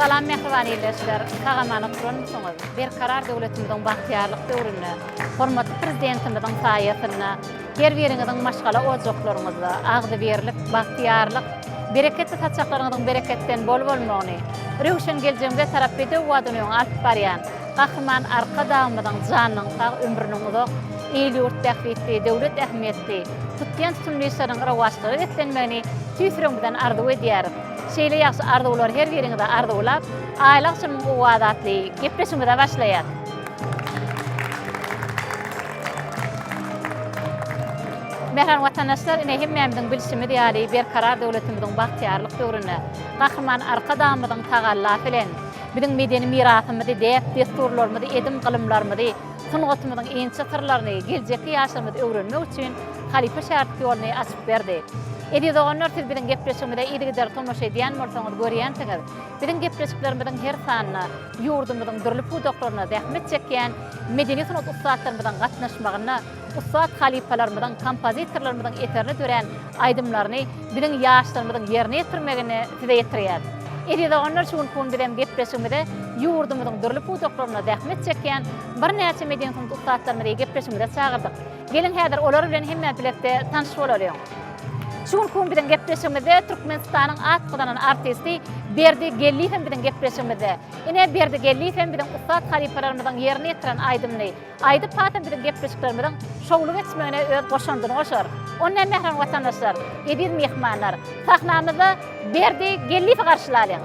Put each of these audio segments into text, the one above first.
Salam mähriban ildeşler! Sag-aman oturanmysyňyz? Berkarar döwletimiziň bagtyýarlyk döwründe, hormatly Prezidentimiziň saýasynda her biriňiziň maşgala ojaklaryňyzda agzybirlik, bagtyýarlyk, bereketli saçaklaryňyzyň bereketden bol bolmagyny, röwşen geljegimize tarap bedew badyny öňe alyp barýan Gahryman Arkadagymyzyň janynyň sag, ömrüniň uzak, il-ýurt bähbitli, döwlet ähmiýetli tutýan tutumly işleriniň rowaçlyga beslenmegini tüýs ýüregimizden arzuw edýäris. Şeýle ýagşy arzuwlary her biriňize arzuwlap, Aýly agşamyň owazy atly gepleşigimize başlaýas. Mähriban watandaşlar, ine hemmämiziň bilşimiz ýaly, Berkarar döwletimiziň bagtyýarlyk döwründe Gahryman Arkadagymyzyň tagallasy bilen biziň medeni mirasymyzy, däp-dessurlarymyzy, edim-gylymlarymyzy, sungatymyzyň inçe syrlaryny geljekki ýaşlarymyz öwrenmek üçin halypa-şägirtlik ýoluny açyp berdi. Eziz doganlar, siz biziň gepleşigimize yzygiderli tomaşa edýän bolsaňyz görýänsiňiz, biziň gepleşiklerimiziň her sanyna ýurdumyzyň dürli pudaklarynda zähmet çekýän medeni-sungat ussatlarymyzyň gatnaşmagynda ussat halypalarymyzyň, kompozitorlarymyzyň eserine dörän aýdymlaryny biziň ýaşlarymyzyň ýerine ýetirmegini size ýetirýäris. Eziz doganlar, şu günki gün bizem gepleşigimize ýurdumyzyň dürli pudaklarynda zähmet çekýän birnäçe medeni-sungat ussatlarymyzy gepleşigimize çagyrdyk. Geliň häzir olar bilen hemmämiz bilelikde tanyş bolalyň. Şu günki gün biziň gepleşigimizde Türkmenistanyň at gazanan artisti Berdi Geldiýew hem biziň gepleşigimizde. Ine Berdi Geldiýew hem biziň ussat halypalarymyzyň ýerine ýetiren aýdymyny aýdyp hasam biziň gepleşiklerimiziň şowly geçmegine öz goşandyny goşar. Onda mähriban watandaşlar, eziz myhmanlar, sahnamyzda Berdi Geldiýewi garşylalyň.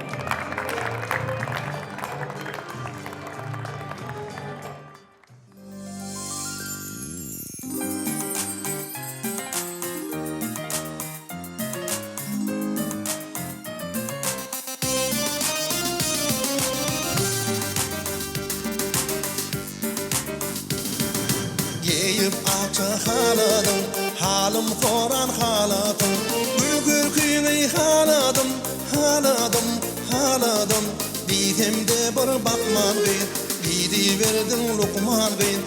Geýip akja haladyň, Halym soran halatyň, Gül görküňi haladym, Haladym, haladym. Diýsemde bir bakman gyz, Gidiberdiň lukman gyz.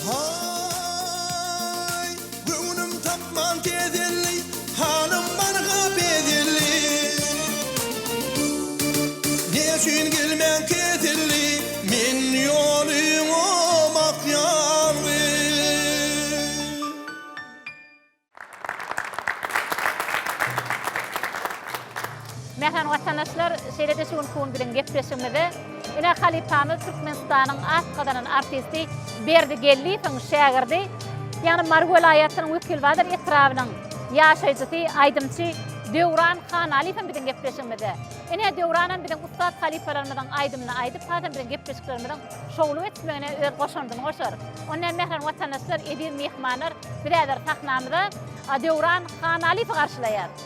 Haý, göwnüm tapman teselli, Halym barha peselli. Neçün gelmän keselli, Men ýolyňa bakýan gyz. Mähriban watandaşlar, şeýle-de şu günki gün biziň gepleşigimize ine halypamyz Türkmenistanyň at gazanan artisti Berdi Geldiýewiň şägirdi, ýagny Mary welaýatynyň Wekilbazar etrabynyň ýaşaýjysy, aýdymçy Döwran Hanalyýew hem biziň gepleşigimizde. Ine Döwran hem biziň ussat halypalarymyzyň aýdymyny aýdyp, hasam biziň gepleşiklerimiziň şowly geçmegine öz goşandyny goşar. Onda mähriban watandaşlar, eziz myhmanlar, biz häzir sahnamyza Döwran Hanalyýewi garşylaýarys.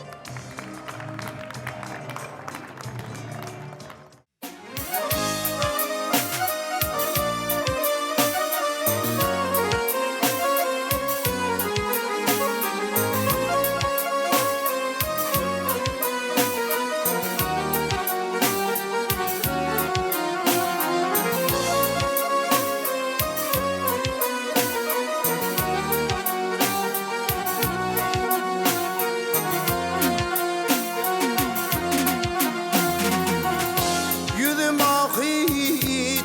Ýüzüm aky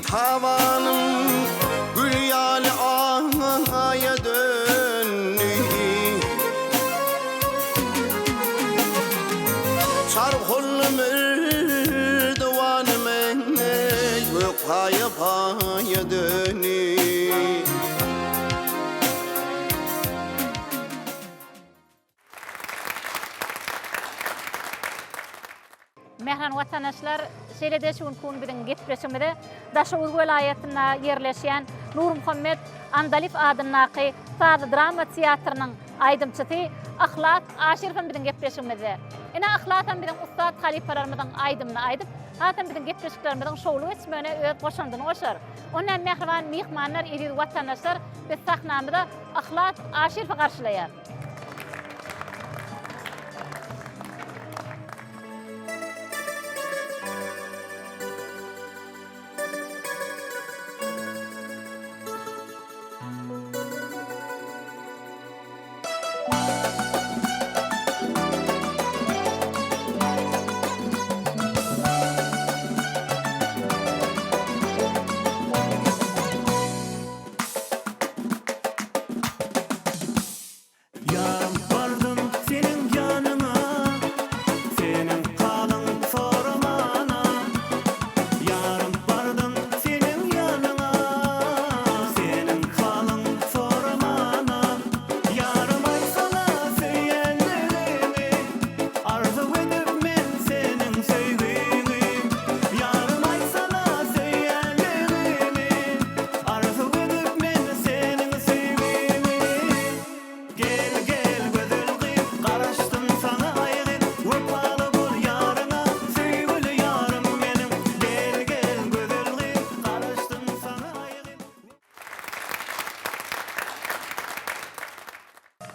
tabanym gül ýaly aýa döndi. Çarhully mürdiwanym eý, gök paýa paýa döndi. Mähriban watandaşlar, şeýle-de şu günki gün biziň gepleşigimize Daşoguz welaýatynda ýerleşýän Nurmuhammet Andalyp adyndaky sazly-drama teatrynyň aýdymçysy Yhlas Aşyrow hem biziň gepleşigimizde. Ine, Yhlas hem biziň ussat halypalarymyzyň aýdymyny aýdyp, hasam biziň gepleşiklerimiziň şowly geçmegine öz goşandyny goşar. Onda mähriban myhmanlar, eziz watandaşlar, biz sahnamyza Yhlas Aşyrowy garşylaýarys.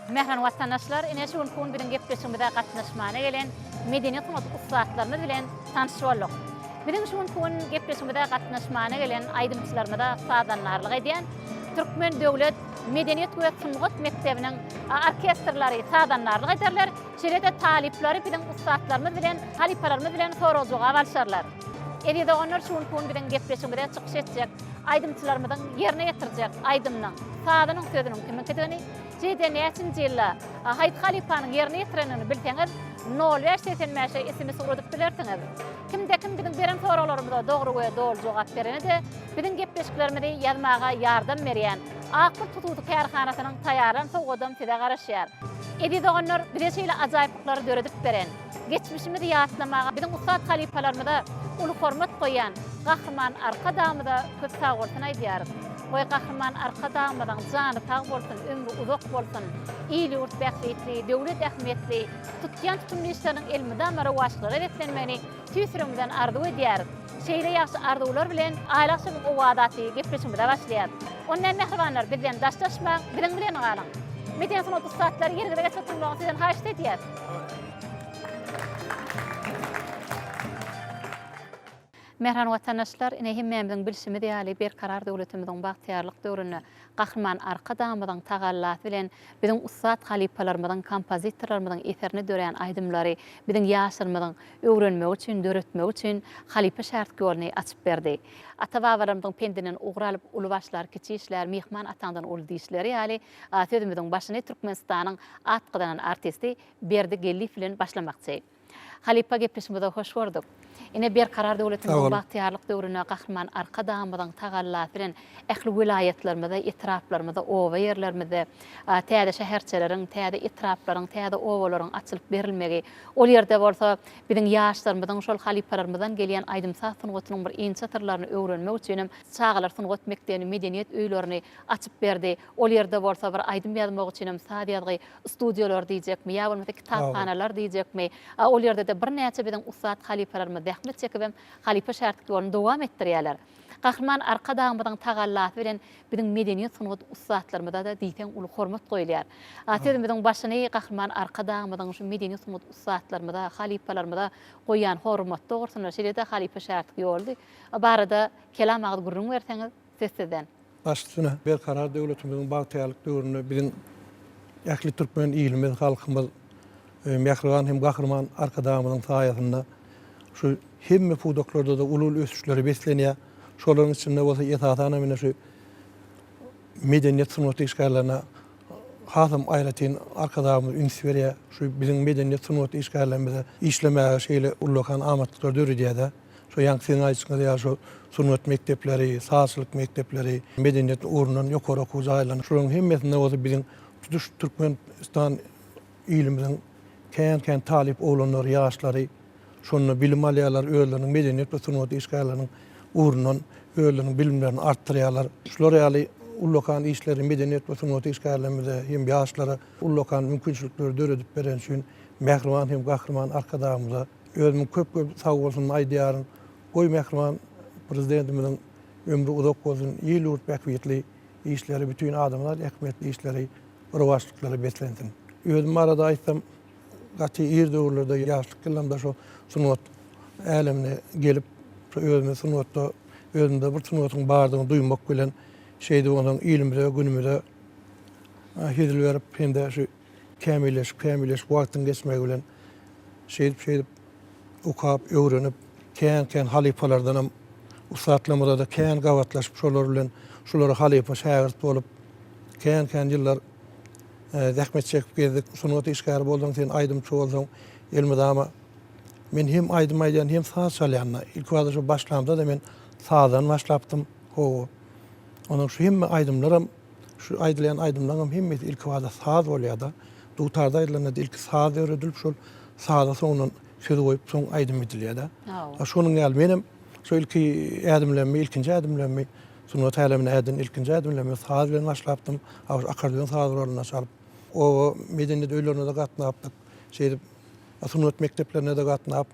Mähriban watandaşlar, ine şu günki gün biziň gepleşigimize gatnaşmana gelen medeniýet sungat ussatlarymyz bilen tanyş bolduk. Biziň şu günki gün gepleşigimize gatnaşmana gelen aýdymçylarymyza sazandarlyk edýän Türkmen döwlet medeniýet we sungat mekdebiniň orkestrlary sazandarlyk ederler, şeýle-de talyplary biziň ussatlarymyz bilen, halypalarymyz bilen sorag-jogap alşarlar. Eziz doganlar, şu günki gün biziň gepleşigimize çykyş etjek aýdymçylarymyzyň ýerine ýetirjek aýdymynyň, sazynyň sözüniň kimiňkidigini, Jide näçinji ýylda haýsy halypanyň ýerine ýetirendigini bilseňiz, nol bäş 85-e sms ugradyp bilersiňiz. Kimde-kim biziň beren soraglarymyza dogry we doly jogap berene-de biziň gepleşiklerimizi ýazmaga ýardam berýän Ak Gül hususy kärhanasynyň taýýarlan sowgadam size garaşýar. Eziz doganlar, bize şeýle ajaýyplyklary döredip beren, geçmişimizi ýatlamaga biziň ussat halypalarymyza uly hormat goýýan Gahryman Arkadagymyza köp sagbolsun aýdýarys. Goý Gahryman Arkadagymyzyň jany sag bolsun, ömri uzak bolsun, il-ýurt bähbitli, döwlet ähmiýetli tutýan tutumly işleriniň elmydama rowaçlyklara beslenmegini tüýs ýüregimizden arzuw edýäris. Şeýle ýagşy arzuwlar bilen Aýly agşamyň owazy atly gepleşigimize başlaýarys. Onda mähribanlar bizden daşlaşmaň, biziň bilen galyň. Medeni sungat ussatlary ýeriňize geçip oturmagyňyzy sizden haýyşt edýäris. Mähriban watandaşlar, ine hemmämiziň bilşimiz ýaly, Berkarar döwletimiziň bagtyýarlyk döwründe Gahryman Arkadagymyzyň tagallasy bilen biziň ussat halypalarymyzyň, kompozitorlarymyzyň eserinde dörän aýdymlary biziň ýaşlarymyzyň öwrenmegi üçin, döretmegi üçin halypa-şägirtlik ýoluny açyp berdi. Ata-babalarymyzyň pendinden ugur alyp, uly başlar, kiçi işlär, myhman ataňdan uly diýişleri ýaly, sözümiziň başyny Türkmenistanyň at gazanan artisti Berdi Geldiýew bilen başlamakçy. Halypa gepleşigimize hoş gördük. Ine Berkarar döwletimiziň bagtyýarlyk döwründe Gahryman Arkadagymyzyň tagallasy bilen ähli welaýatlarymyzda, etraplarymyzda, oba ýerlerimizde täze şäherçeleriň, täze etraplaryň, täze obalaryň açylyp berilmegi, ol ýerde bolsa biziň ýaşlarymyzyň şol halypalarymyzdan gelýän aýdym-saz sungatynyň bir inçe syrlaryny öwrenmek üçin hem çagalar sungat mekdebini, medeniýet öýlerini açyp berdi. Ol ýerde bolsa bir aýdym ýazmak üçin hem saz ýazgy studiýalar diýjekmi, ýa bolmasa kitaphanalar diýjekmi, a ol ýerde-de birnäçe biziň ussat halypalarymyz zähmet çekibem halypa-şägirtlik ýoluny dowam etdirýärler. Gahryman Arkadagymyzyň tagallasy bilen biziň medeniýet-sungat ussatlarymyza-da diýseň uly hormat goýulýar. A sözümiziň başyny Gahryman Arkadagymyzyň şu medeniýet-sungat ussatlarymyza, halypalarymyza goýýan hormaty dogrusynda, şeýle-de halypa-şägirtlik ýoly barada kelam agyz gürrüň berseňiz, söz sizden. Baş üstüne. Berkarar döwletimiziň bagtyýarlyk döwründe biziň ähli türkmen ilimiz, halkymyz mähriban hem Gahryman Arkadagymyzyň saýasynda şu hemme pudaklarda-da uly-uly ösüşlere beslenýär. Şolaryň içinde bolsa esasan hem ine şu medeniýet sungat işgärlerine hasam aýratyn Arkadagymyz üns berýär. Şu biziň medeniýet sungat işgärlerimize işlemäge şeýle ullakan amatlyklar döredýär-de. Şo ýaňky siziň aýdyşyňyz ýaly şo sungat mekdepleri, sazçylyk mekdepleri, medeniýet ugrundan ýokary okuw jaýlary, şolaryň hemmesinde bolsa biziň tutuş Türkmenistan ilimiziň kän-kän talyp oglanlary, ýaşlary şonda bilim alýarlar, özleriniň medeniýet we sungat işgärleriniň ugrundan özleriniň bilimlerini artdyrýarlar. Şular ýaly ullakan işleri medeniýet we sungat işgärlerimize hem ýaşlara ullakan mümkinçilikleri döredip bereni üçin mähriban hem Gahryman Arkadagymyza Özümiň köp-köp sagbolsunymy aýdýaryn. Goý mähriban Prezidentimiziň ömri uzak bolsun, il-ýurt bähbitli işleri, bütin adamzat ähmiýetli işleri rowaçlyklara beslensin. Özüm barada aýtsam, gaty ir döwürlerde, ýaşlyk ýyllarymda şo sungat älemine gelip, şo özümi sungatda, özümde bir sungatyň bardygyny duýmak bilen, şeýdip onsoň ilimize, günümize hezil berip hem-de şu Kämilleşip, kämilleşip wagtyň geçmegi bilen şeýdip-şeýdip okap, öwrenip, kän-kän halypalardanam, ussatlarymyza-da kän gabatlaşyp, şolar bilen şulara halypa, şägirt bolup, kän-kän ýyllar zähmet çekip gezdik. Sungat işgäri bolsaň sen, aýdymçy bolsaň, elmydama men hem aýdym aýdýan, hem saz çalýan-da. Ilkibada şo başlamda-da men sazdan başlapdym. Hawa. Ondan şu hemme aýdymlaram Şu aýdylýan aýdymlaryňam hemmesi ilkibada saz bolýar-da. Dutarda aýdylanda-da ilki saz döredilip, şol saza soňundan söz goýup, soň aýdym edilýär-de. Şonuň ýaly menem şo ilki ädimlerimi, ilkinji ädimlerimi sungat älemine äden ilkinji ädimlerimi saz bilen başlapdym. Akkordeon saz guralynda çalyp, oba medeniýet öýlerine-de gatnapdyk. Şeýdip, sungat mekdeplerine-de gatnap,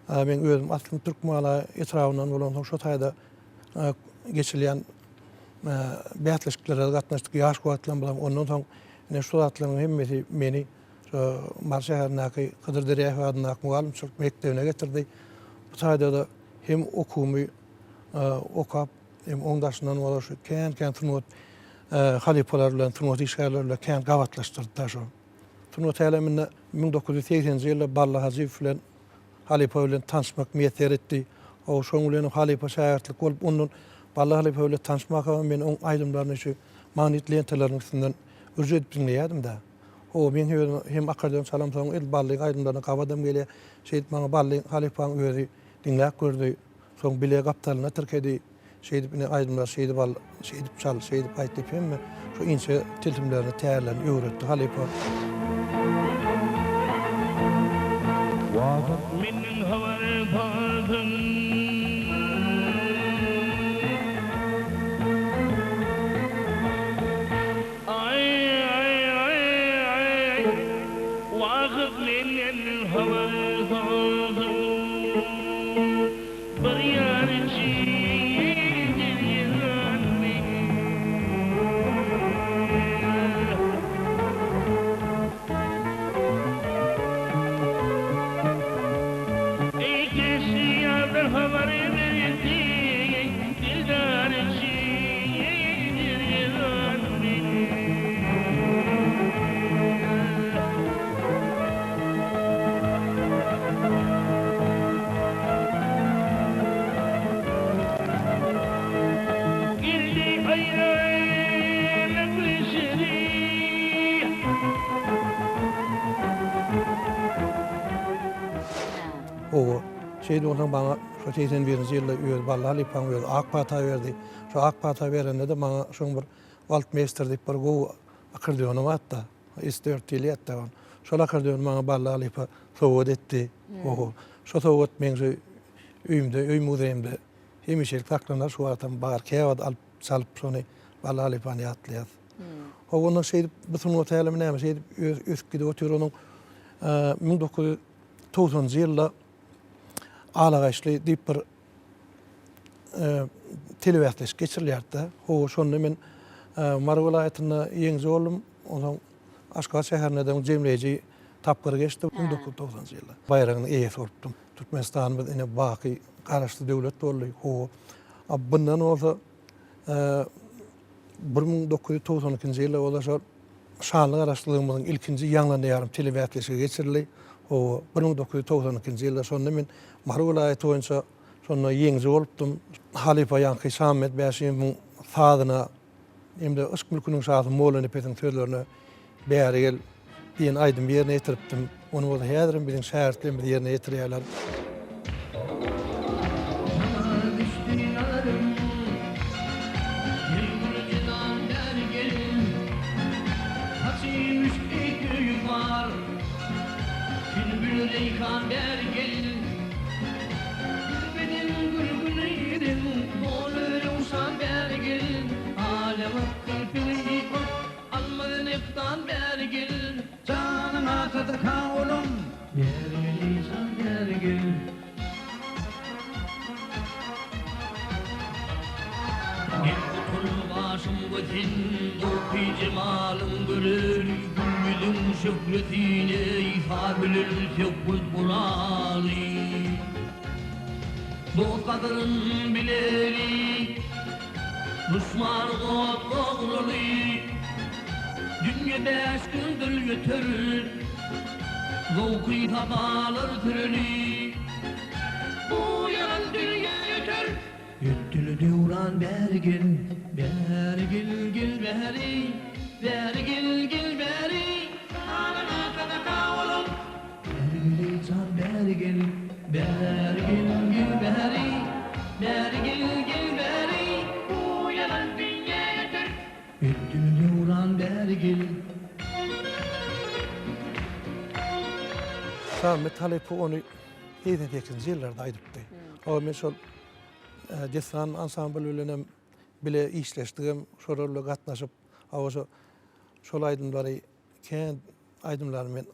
meň özüm aslym Türkmenala etrabyndan bolansoň, şo taýda geçirilýän bäsleşiklere gatnaşdyk ýaş wagtlarymyzam. Ondan soň. Ine şu zatlaryň hemmesi meni şu Mary şäherindäki Hydyr Derýaýew adyndaky mugallymçylyk mekdebine getirdi. Bu taýda-da hem okuwymy okap, hem oň daşyndan bolsa şu kän-kän sungat halypalary bilen, sungat işgärleri bilen kän gabatlaşdyrdy-da şo. Sungat äleminde 1980-nji ýylda Bally Hajyýew bilen halypa bilen tanyşmak miýesser etdi. O şoň bilen halypa şägirtlik bolup, ondan Bally halypa bilen tanyşmakam men oň aýdymlaryny şu magnit lentalarynyň üstünden ürç edip diňleýärdim-dä. O men özüm hem akkordeon çalamsoň edil Ballyň aýdymlaryna gabadam gelýär. Şeýdip maňa Bally halypaň özi diňläp gördi. Soň bile gapdalyna tirkedi. Şeýdip ine aýdymlary şeýdip al, şeýdip çal, şeýdip aýt diýip hemme şu inçe tilsimlerini, tärlerini öwretdi halypa. Menden habar salsyn. Aý aý aý aý Wagt menden habar salsyn. Bir ýary çiýdir ýylanmy. Eý keşdi ýardan habar berdi, Dildar çiýdir ýylanmy. Geldi aýralyk leşgeri. Hawa, şeýdip onsoň maňa şo 81-nji ýylda özi Bally halypaň özi ak pata berdi. Şo ak pata berende-de maňa şoň bir Waldmeýster diýip bir gowy akkordeony bardy-da. S dört diýilýär hatda ol. Şol akkordeony maňa Bally halypa sowgat etdi. Oho. Şo sowgat meň şu öýümde, öý muzeýimde hemişelik saklanar, şu wagtam bar. Käwagt alyp çalyp şony Bally halypany ýatlaýas. Hawa, ondan şeýdip bu sungat älemi näme şeýdip ösüp gidip otyr. Onuň 1990-njy ýylda Alagaýyşly diýip bir telebäsleşik geçirilýärdi-de. Hawa, şonda men Mary welaýatynda ýeňiji boldum. Onsoň Aşgabat şäherinde-de jemleýji tapgyry geçdi. 1990-njy ýylda baýragynyň eýesi bolupdym. Türkmenistanymyz ine baky Garaşsyz döwlet boldy. Hawa. A bundan bolsa 1992-nji ýylda bolsa şol şanly Garaşsyzlygymyzyň ilkinji Ýaňlanýarym telebäsleşigi geçirildi. Hawa, 1992-nji ýylda şonda men Mary welaýaty boýunça şonda ýeňiji bolupdym. Halypa ýaňky Şammet Bäşimowyň sazyna hem-de Yşk mülküniň şasy Mollanepesiň sözlerine Bäri gel diýen aýdymy ýerine ýetiripdim. Ony bolsa häzirem biziň şägirtlerimiz ýerine ýetirýärler. Saňa düşdi nazarym, Gel gül-jenan bäri gel. Saçy müşk eý söýüm bar, Sünbül reýhan bäri gel. Gülbeden gül güneýdim, Doly röwşan bäri gel. Alem akdyr pendi ot, Almaz nefdan bäri gel. Janyňa sadaka olam, Bäri gel eý jan bäri gel. Men gutulmaşym we sen Durky jemalyň göreli Gül ýüzüň şöhlesine Isa bilen söhbet guraly Dost gadyryn bileli Duşmany ot dogruly Dünýe bäş gündür ýöter Zowky sapalar süreli Bu ýalan dünýe ýöter. Ötdüli döwran bäri gel, bäri gel, gel bäri, bäri gel, gel bäri, Alyňa sadaka bolan. Bäri gel eý jan bäri gel, bäri gel, gel bäri, bäri gel, gel bäri, Bu ýalan dünýe ýöter. Ötdüli döwran bäri gel. Şammet halypa ony 88-nji ýyllarda aýdypdy. Hawa men şol Dessan ansambly bilen hem bile işleşdigim, şolar bilen gatnaşyp, hawa şo şol aýdymlary kän aýdymlary men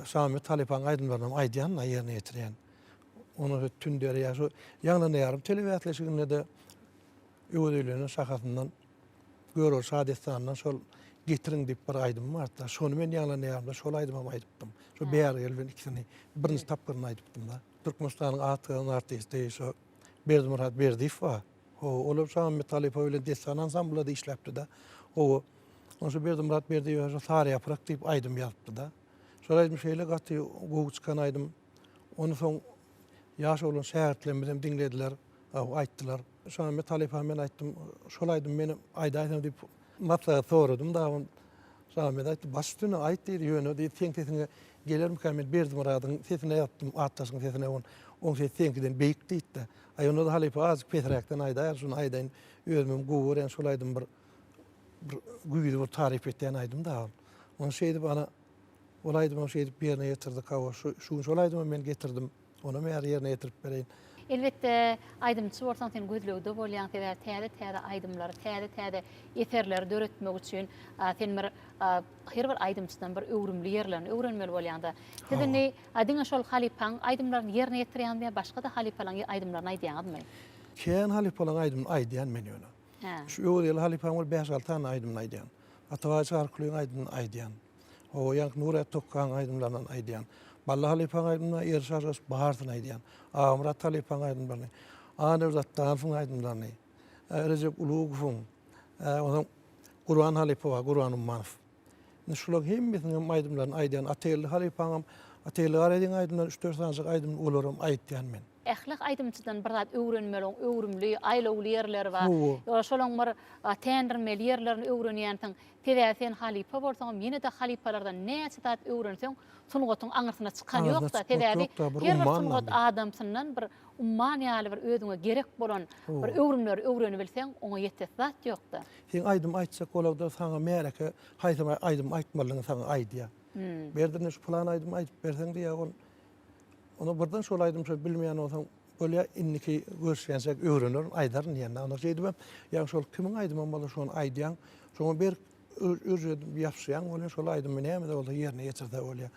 Şammet halypaň aýdymlaryny hem aýdýan, ýerine ýetirýän. Ony Tünder ýa şu Ýaňlanýarym telebäsleşiginde-de Öwez öýlenen şahasyndan Görogly şadessanyndan şol. Getiriň diýip bir aýdym bardy-da, şony men ýaňlanýarym-da, şol aýdymam aýdypdym. Şo Bäri gel bilen ikisini birinji tapgyryny aýdypdym-da. Türkmenistanyň at gazanan artisti şo Berdimyrat Berdiýew bar. Hawa, ol hem Şamämmet halypa bilen Dessan ansamblynda işläpdi-de. Hawa, onsoň şo Berdimyrat Berdiýew şo Sary ýaprak diýip aýdym ýazypdy-da. Şol aýdym şeýle gaty gowy çykan aýdym. Ony soň ýaş oglan şägirtlerimizem diňlediler, aýtdylar. Şamämmet halypa men aýtdym, şol aýdymy men aýdaýsam diýip maslahat soradym da, Şamämmet aýtdy, baş üstüne aýt diýdi, ýöne diýdi, seň sesiňe gelermikä, men Berdimyradyň sesine ýazypdym, atdaşyň sesine, on, oň sesi seňkiden beýik diýdi-de. Aý, onda-da halypa azajyk pesräkden aýdaýar, şuny aýdaýyn, özümem gowy görýän şol aýdym bir, bir güýzi bir taryp etýän aýdym da ol. Ony şeýdip ana, ol aýdymam şeýdip ýerine ýetirdik, hawa, şu, şu gün şol aýdymam men getirdim. Onam häzir ýerine ýetirip bereýin. Elbetde, aýdymçy bolsaň sen gözlegde bolýaň, sebäbi täze-täze aýdymlary, täze-täze eserleri döretmek üçin sen bir her bir aýdymçydan bir öwrümli ýerlerini öwrenmeli bolýaňda. Siz indi diňe şol halypaň aýdymlaryny ýerine ýetirýäňizmi ýa başga-da halypalaň aýdymlaryny aýdýaňyzmy? Kän halypalaň aýdymyny aýdýan men ýöne. Şu Öwezgeldi halypaň bir bäş-alty sany aýdymyny aýdýan. Atabaý Çarykulyň aýdymyny aýdýan. Hawa, ýaňky Nury Tokgaň aýdymlaryndan aýdýan. Bally halypaň aýdymlaryny, Eriş Argaç barysyny aýdýan. Agamyrat halypaň aýdymlaryny, Annawert Atdanowyň aýdymlaryny, Rejep Ulugowyň, onsoň Gurban halypa bar, Gurban Ummanow. Indi şularyň hemmesiniň hem aýdymlaryny aýdýan. Atageldi halypaňam, Atageldi Garaýewiň aýdymlaryny üç-dört sanyjak aýdymyny olaram aýtýan men. Ähli aýdymçydan bir zat öwrenmeli, oň öwrümli, aýlawly ýerleri bar. Şolaň bir tändirmeli ýerlerini öwrenýänsiň. Sebäbi sen halypa bolsaňam ýene-de halypalardan näçe zat öwrenseň sungatyň aňyrsyna çykan ýok-da. Sebäbi her bir sungat adamsyndan bir umman ýaly bir özüňe gerek bolan bir öwrümleri öwrenibilseň oňa ýetesi zat ýok-da. Sen aýdym aýtjak bolagda saňa märeke haýsy aýdym aýtmalydygyny saňa aýdýar. Berdi indi şu pylan aýdymy aýdyp berseň diýýär ol. Onda birden şol aýdym şo bilmeýän bolsaň bolýa indiki görüşýänçäk öwrenerin aýdaryn diýende onda şeýdibem ýagny şol kimiň aýdymam bolsa şony aýdýaň şoňa berk ürjedip ýapyşýaň welin şol aýdymy näme-de bolsa ýerine ýetirse bolýa.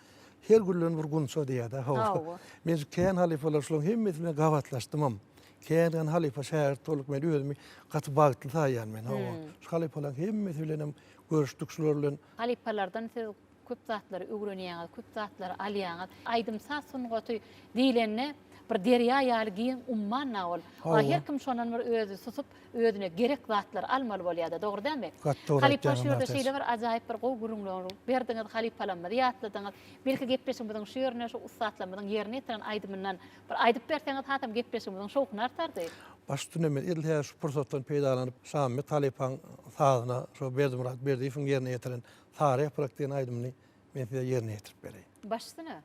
Her gülden bir gunça diýýär-dä hawa. Men şu kän halypalar şolaryň hemmesi bilen gabatlaşdymam. Kän halypa şägirt bolup men özümi gaty bagtly saýýan men hawa. Şu halypalaryň hemmesi bilenem görüşdik şular bilen. Halypalardan siz Köp zatlary öwrenýäňiz, köp zatlary alýaňyz. Aýdym-saz sungaty diýlende bir derýa ýaly giň umman-da ol. Her kim şondan bir özi susup, özüne gerek zatlary almaly bolýar-da, dogry dälmi? Gaty dogry Halypa aýtýaňyz şu ýerde Nartäç. şeýle bir ajaýyp bir gowy gürrüňleri berdiňiz, halypalarymyzy ýatladyňyz. Belki gepleşigimiziň şu ýerinde şu ussatlarymyzyň ýerine ýetiren aýdymyndan bir aýdyp berseňiz hasam gepleşigimiziň şowhuny artardy. Baş üstüne men edil häzir şu pursatdan peýdalanyp Şammet halypaň sazyna şo Berdimyrat Berdiýewiň ýerine ýetiren Sary ýaprak diýen aýdymyny men size ýerine ýetirip bereýin. Baş üstüne.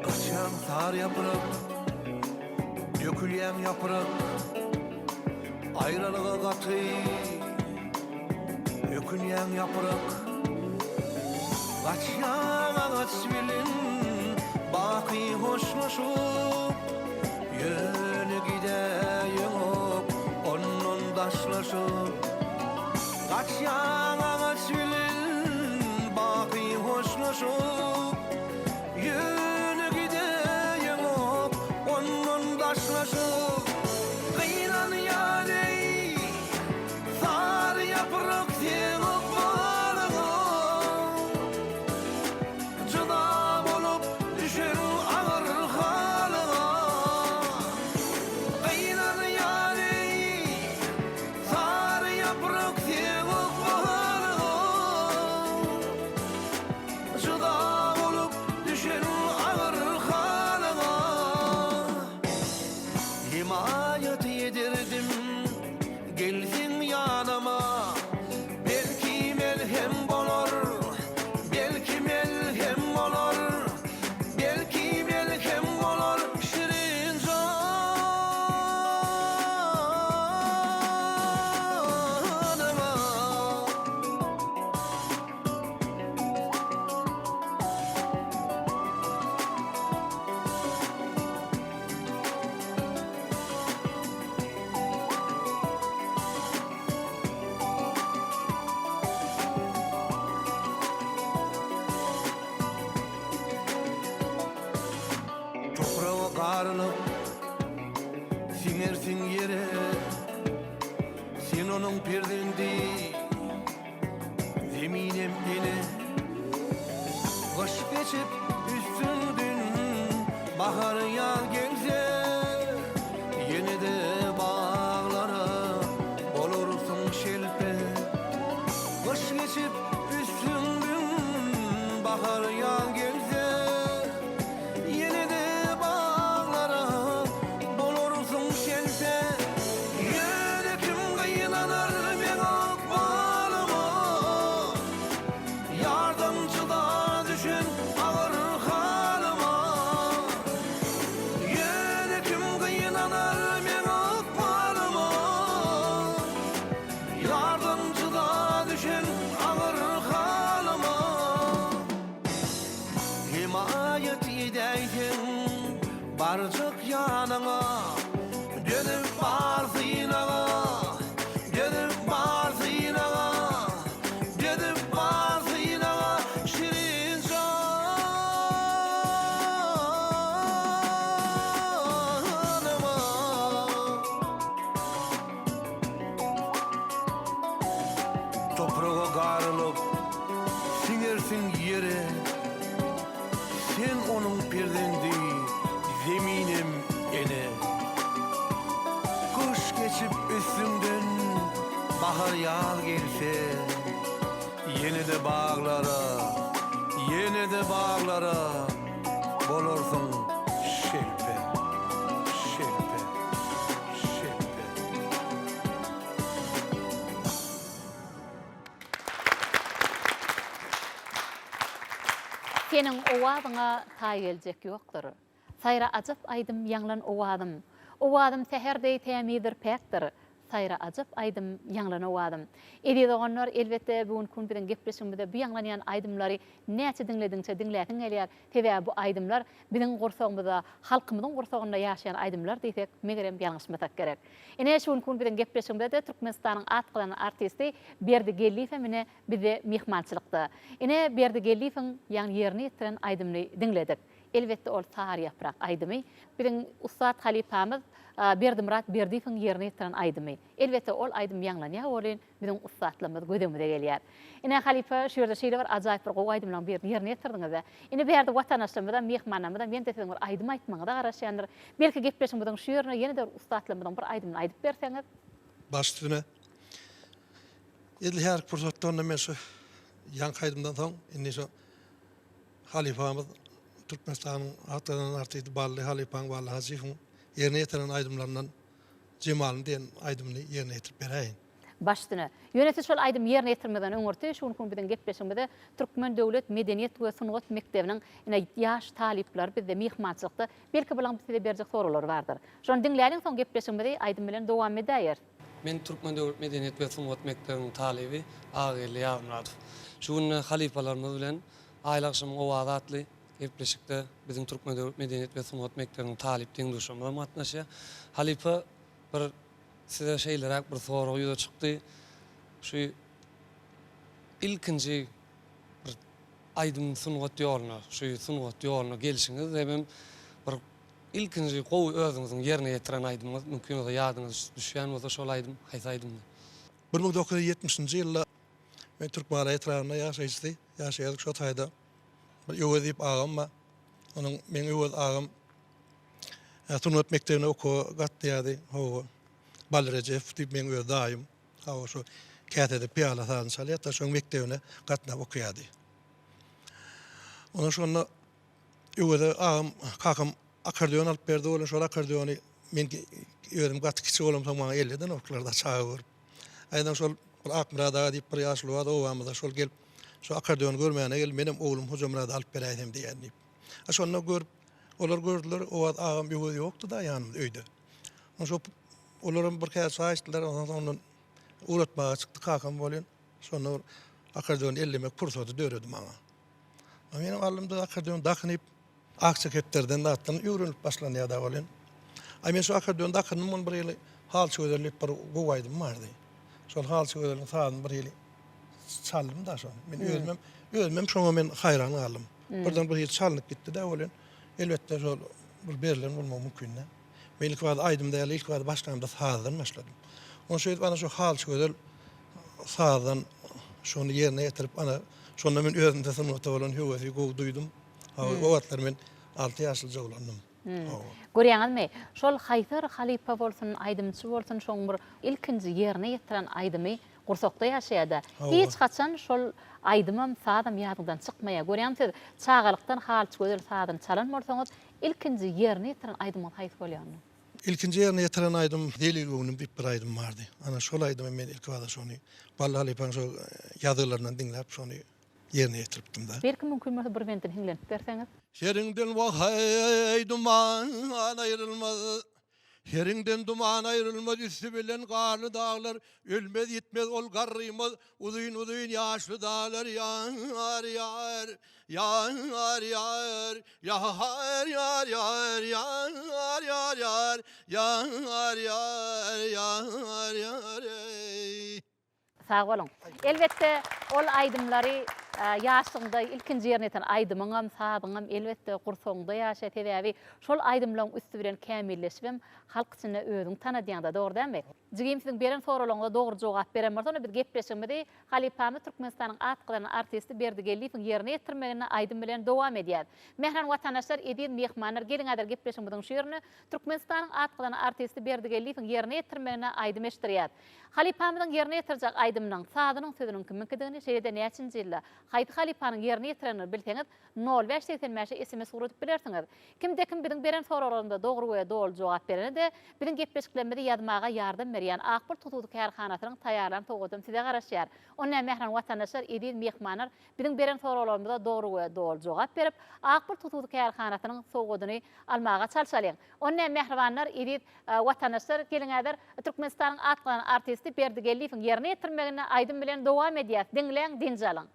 Gaçýaň sary ýaprak, dökülýäň ýaprak, Aýralyga gaty ökünýäň ýaprak. Gaçýaň agaç bilen baky hoşlaşyp, Ýöne gidäýeňok ondan daşlaşyp. Gaçýaň agaç bilen baky hoşlaşyp, Ýöne gidäýeňok ondan daşlaşyp. Gynanýan eý, sary ýaprak seň ykbalyňa. Jyda bolup düşen agyr halyňa. Gynanýan eý, sary ýaprak seň ykbalyňa. Jyda. onuň perzendi, Zeminem ene. Gyş geçip üstünden bahar ýaz gelse, Ýene-de baglara bolarsyň şelpe. Gyş geçip üstünden bahar ýaz gelse, Ýene-de baglara bolarsyň şelpe. Ýöne kim gynanar meň ykbalyma, Ýardan jyda düşen agyr halyma. Ýöne kim gynanar meň ykbalyma, Ýardan jyda düşen agyr halyma. Hemaýat edäýseň barjak ýanyňa, Dözüp bar synaga, dözüp bar synaga, Dözüp bar synaga şirin janyma. Topraga garylyp, siňersiň ýere, Sen onuň perzendi, zeminem ene. Gyş geçip üstüňden bahar ýaz gelse, Ýene-de baglara, ýene-de baglara bolarsyň şelpe, şelpe, şelpe. Seniň owazyňa taý geljek ýokdur. Saýra ajap aýdym ýaňlan owazym. Owazym säher deý tämizdir päkdir. Saýra ajap aýdym ýaňlan owazym. Eziz doganlar elbetde bu günki gün biziň gepleşigimizde bu ýaňlanýan aýdymlary näçe diňlediňçe diňläsiň gelýär. Sebäbi bu aýdymlar biziň gursagymyzda halkymyzyň gursagynda ýaşaýan aýdymlar diýsek megerem ýalňyşmasak gerek. Ine, şu günki gün biziň gepleşigimizde-de Türkmenistanyň at gazanan artisti Berdi Geldiýew hem ine bizde myhmançylykda. Ine, Berdi Geldiýewiň ýaňy ýerine ýetiren aýdymyny diňledik. Elbetde, ol Sary ýaprak aýdymy. Biziň ussat halypamyz Berdimyrat Berdiýewiň ýerine ýetiren aýdymy. Elbetde, ol aýdym ýaňlanýar welin, biziň ussatlygymyz göz öňümize gelýär. Ine, halypa, şu ýerde şeýle bir ajaýyp bir gowy aýdymlaryň birini ýerine ýetirdiňiz-dä. Indi bärde watandaşlarymyzam, myhmanlarymyzam ýene-de siziň bir aýdym aýtmagyňyza garaşýandyr. Belki, gepleşigimiziň şu ýerine ýene-de bir ussatlygymyzyň bir aýdymyny aýdyp berseňiz? Baş üstüne. Edil häzirki pursatda onda men şu ýaňky aýdymdan soň indi şu halypamyz Türkmenistanyň at gazanan artisti Bally halypaň, Bally Hajyýewiň ýerine ýetiren aýdymlaryndan Jemalym diýen aýdymyny ýerine ýetirip beräýin. Baş üstüne. Ýöne siz şol aýdymy ýerine ýetirmezden öňürti şu günki gün biziň gepleşigimize Türkmen döwlet medeniýet we sungat mekdebiniň ine ýaş talyplary bizde myhmançylykda. Belki bulaň size berjek soraglary bardyr. Şony diňläliň soň gepleşigimizi aýdym bilen dowam edäýeris. Men Türkmen döwlet medeniýet we sungat mekdebiniň talyby Agageldi Ýazmyradow. Şu günde halypalarymyz bilen Aýly agşamyň owazy atly Gepleşikde biziň Türkmen döwlet medeniýet we sungat mekdebiniň talyp deň-duşlarymyzam gatnaşýar. Halypa, bir size şeýleräk bir sorag ýüze çykdy. Şu ilkinji bir aýdym sungat ýoluna, şu sungat ýoluna gelşiňiz hemem bir ilkinji gowy özüňiziň ýerine ýetiren aýdymyňyz, mümkin bolsa ýadyňyza düşýän bolsa şol aýdym haýsy aýdymdy? 1970-nji ýylda men Türkmengala etrabynda ýaşaýjysy, ýaşaýardyk şo taýda. Bir Öwez diýip agam bar. Onuň meň Öwez agam sungat mekdebine okuwa gatnaýardy. Hawa. Bally Rejepow diýip meň öz daýym. Hawa şo käsede pyýala sazyny çalýardy, şoň mekdebine gatnap okaýardy. Ondan şonda Öweze agam kakam akkordeon alyp berdi, ol şol akkordeony men özüm gaty kiçi bolamsoň maňa elledenoklar-da çaga görüp. Aýdan şol bir Akmyrat aga diýip bir ýaşuly bardy obamyzda, şol gelip şu akkordeony görmäne geldi, menem oglum Hojamyrady alyp beräýsem diýýän diýip. A şonda görüp, olar gördüler, o wagt agam Öwez ýokdy-da ýanymyzda öýde. Ondan şo olaram bir käse çaý içdiler, ondan soň ondan ugratmaga çykdy kakam welin, şonda bir akkordeony ellemek pursady döredi maňa. A menem aldym-da akkordeony dakynyp, Akja kepderiden zatdan öwrenilip başlanýar-da welin. Aý men şu akkordeony dakyndym ony bir hili Halçy gözel diýip bir gowy aýdym bardy. Şol Halçy gözeliň sazyny bir hili çaldym-da şony. Men özümem özümem şoňa men haýran galdym. Birden bir hili çalnyp gitdi-de welin. Elbetde şol bir berlen bolmagy mümkin-dä. Men ilkibada aýdym däl, ilkibada başlamda sazdan başladym. Ony şeýdip ana şu Halçy gözel sazdan şony ýerine ýetirip ana şonda men özümde sungata bolan höwesi gowy duýdum. O wagtlar men alty ýaşlyja oglandym. Görýäňizmi, şol haýsy bir halypa bolsun, aýdymçy bolsun şoň bir ilkinji ýerine ýetiren aýdymy gursakda ýaşaýada. Hiç haçan şol aýdymam, sazam ýadyňdan çykmaýar. Görýäňmi siz çagalykdan Halçy gözel sazyny çalan bolsaňyz, ilkinji ýerine ýetiren aýdymyňyz haýsy bolýar onda? Ilkinji ýerine ýetiren aýdym Zelil göwnüm diýip bir aýdym bardy. Ana şol aýdymy men ilkibada şony Bally halypaň şo ýazgylaryndan diňläp şony ýerine ýetiripdim-de. Belki mümkin bolsa bir bendini hiňlenip berseňiz. Seriňden waheý duman aýrylmaz, Seriňden duman aýrylmaz, Üsti bilen garly daglar, Ölmez ýitmez ol garrymaz, Uzyn-uzyn ýaşly daglar, Ýar, ýar, ýar, ýar, ýar, ýar, ýar, ýar, ýar, ýar, ýar, ýar, ýar, ýar, eý. Sag boluň. Elbetde, ol aýdymlary ýaşlygyňda ilkinji ýerine ýeten aýdymyňam, sazyňam elbetde gursagyňda ýaşaýar. Sebäbi şol aýdymlaryň üsti bilen kämilleşibem halk içinde özüňi tanadýaňda, dogry dälmi? Jigim siziň beren soraglaryňyza dogry jogap beren bolsa onda biz gepleşigimizi halypamyz Türkmenistanyň at gazanan artisti Berdi Geldiýewiň ýerine ýetirmeginde aýdym bilen dowam edýäs. Mähriban watandaşlar, eziz myhmanlar geliň häzir gepleşigimiziň şu ýerinde Türkmenistanyň at gazanan artisti Berdi Geldiýewiň ýerine ýetirmeginde aýdym eşitdirýäs. Halypamyzyň ýerine ýetirjek aýdymynyň sazynyň sözüniň kimiňkidigini, şeýle-de näçinji ýylda, haýsy halypanyň ýerine ýetirendigini bilseňiz, nol bäş 85-e sms ugradyp bilersiňiz. Kimde-kim biziň beren soraglarymyza dogry we doly jogap berene-de, biziň gepleşiklerimizi ýazmaga ýardam berýän Ak Bult hususy kärhanasynyň taýýarlan sowgadam size garaşýar. Onda mähriban watandaşlar, eziz myhmanlar, biziň beren soraglarymyza dogry we doly jogap berip, Ak Bult hususy kärhanasynyň sowgadyny almaga çalşalyň. Onda mähribanlar, eziz Watandaşlar geliň häzir Türkmenistanyň at gazanan artisti Berdi Geldiýewiň ýerine ýetirmeginde aýdym bilen dowam edýäs. Diňläň, dynç alyň.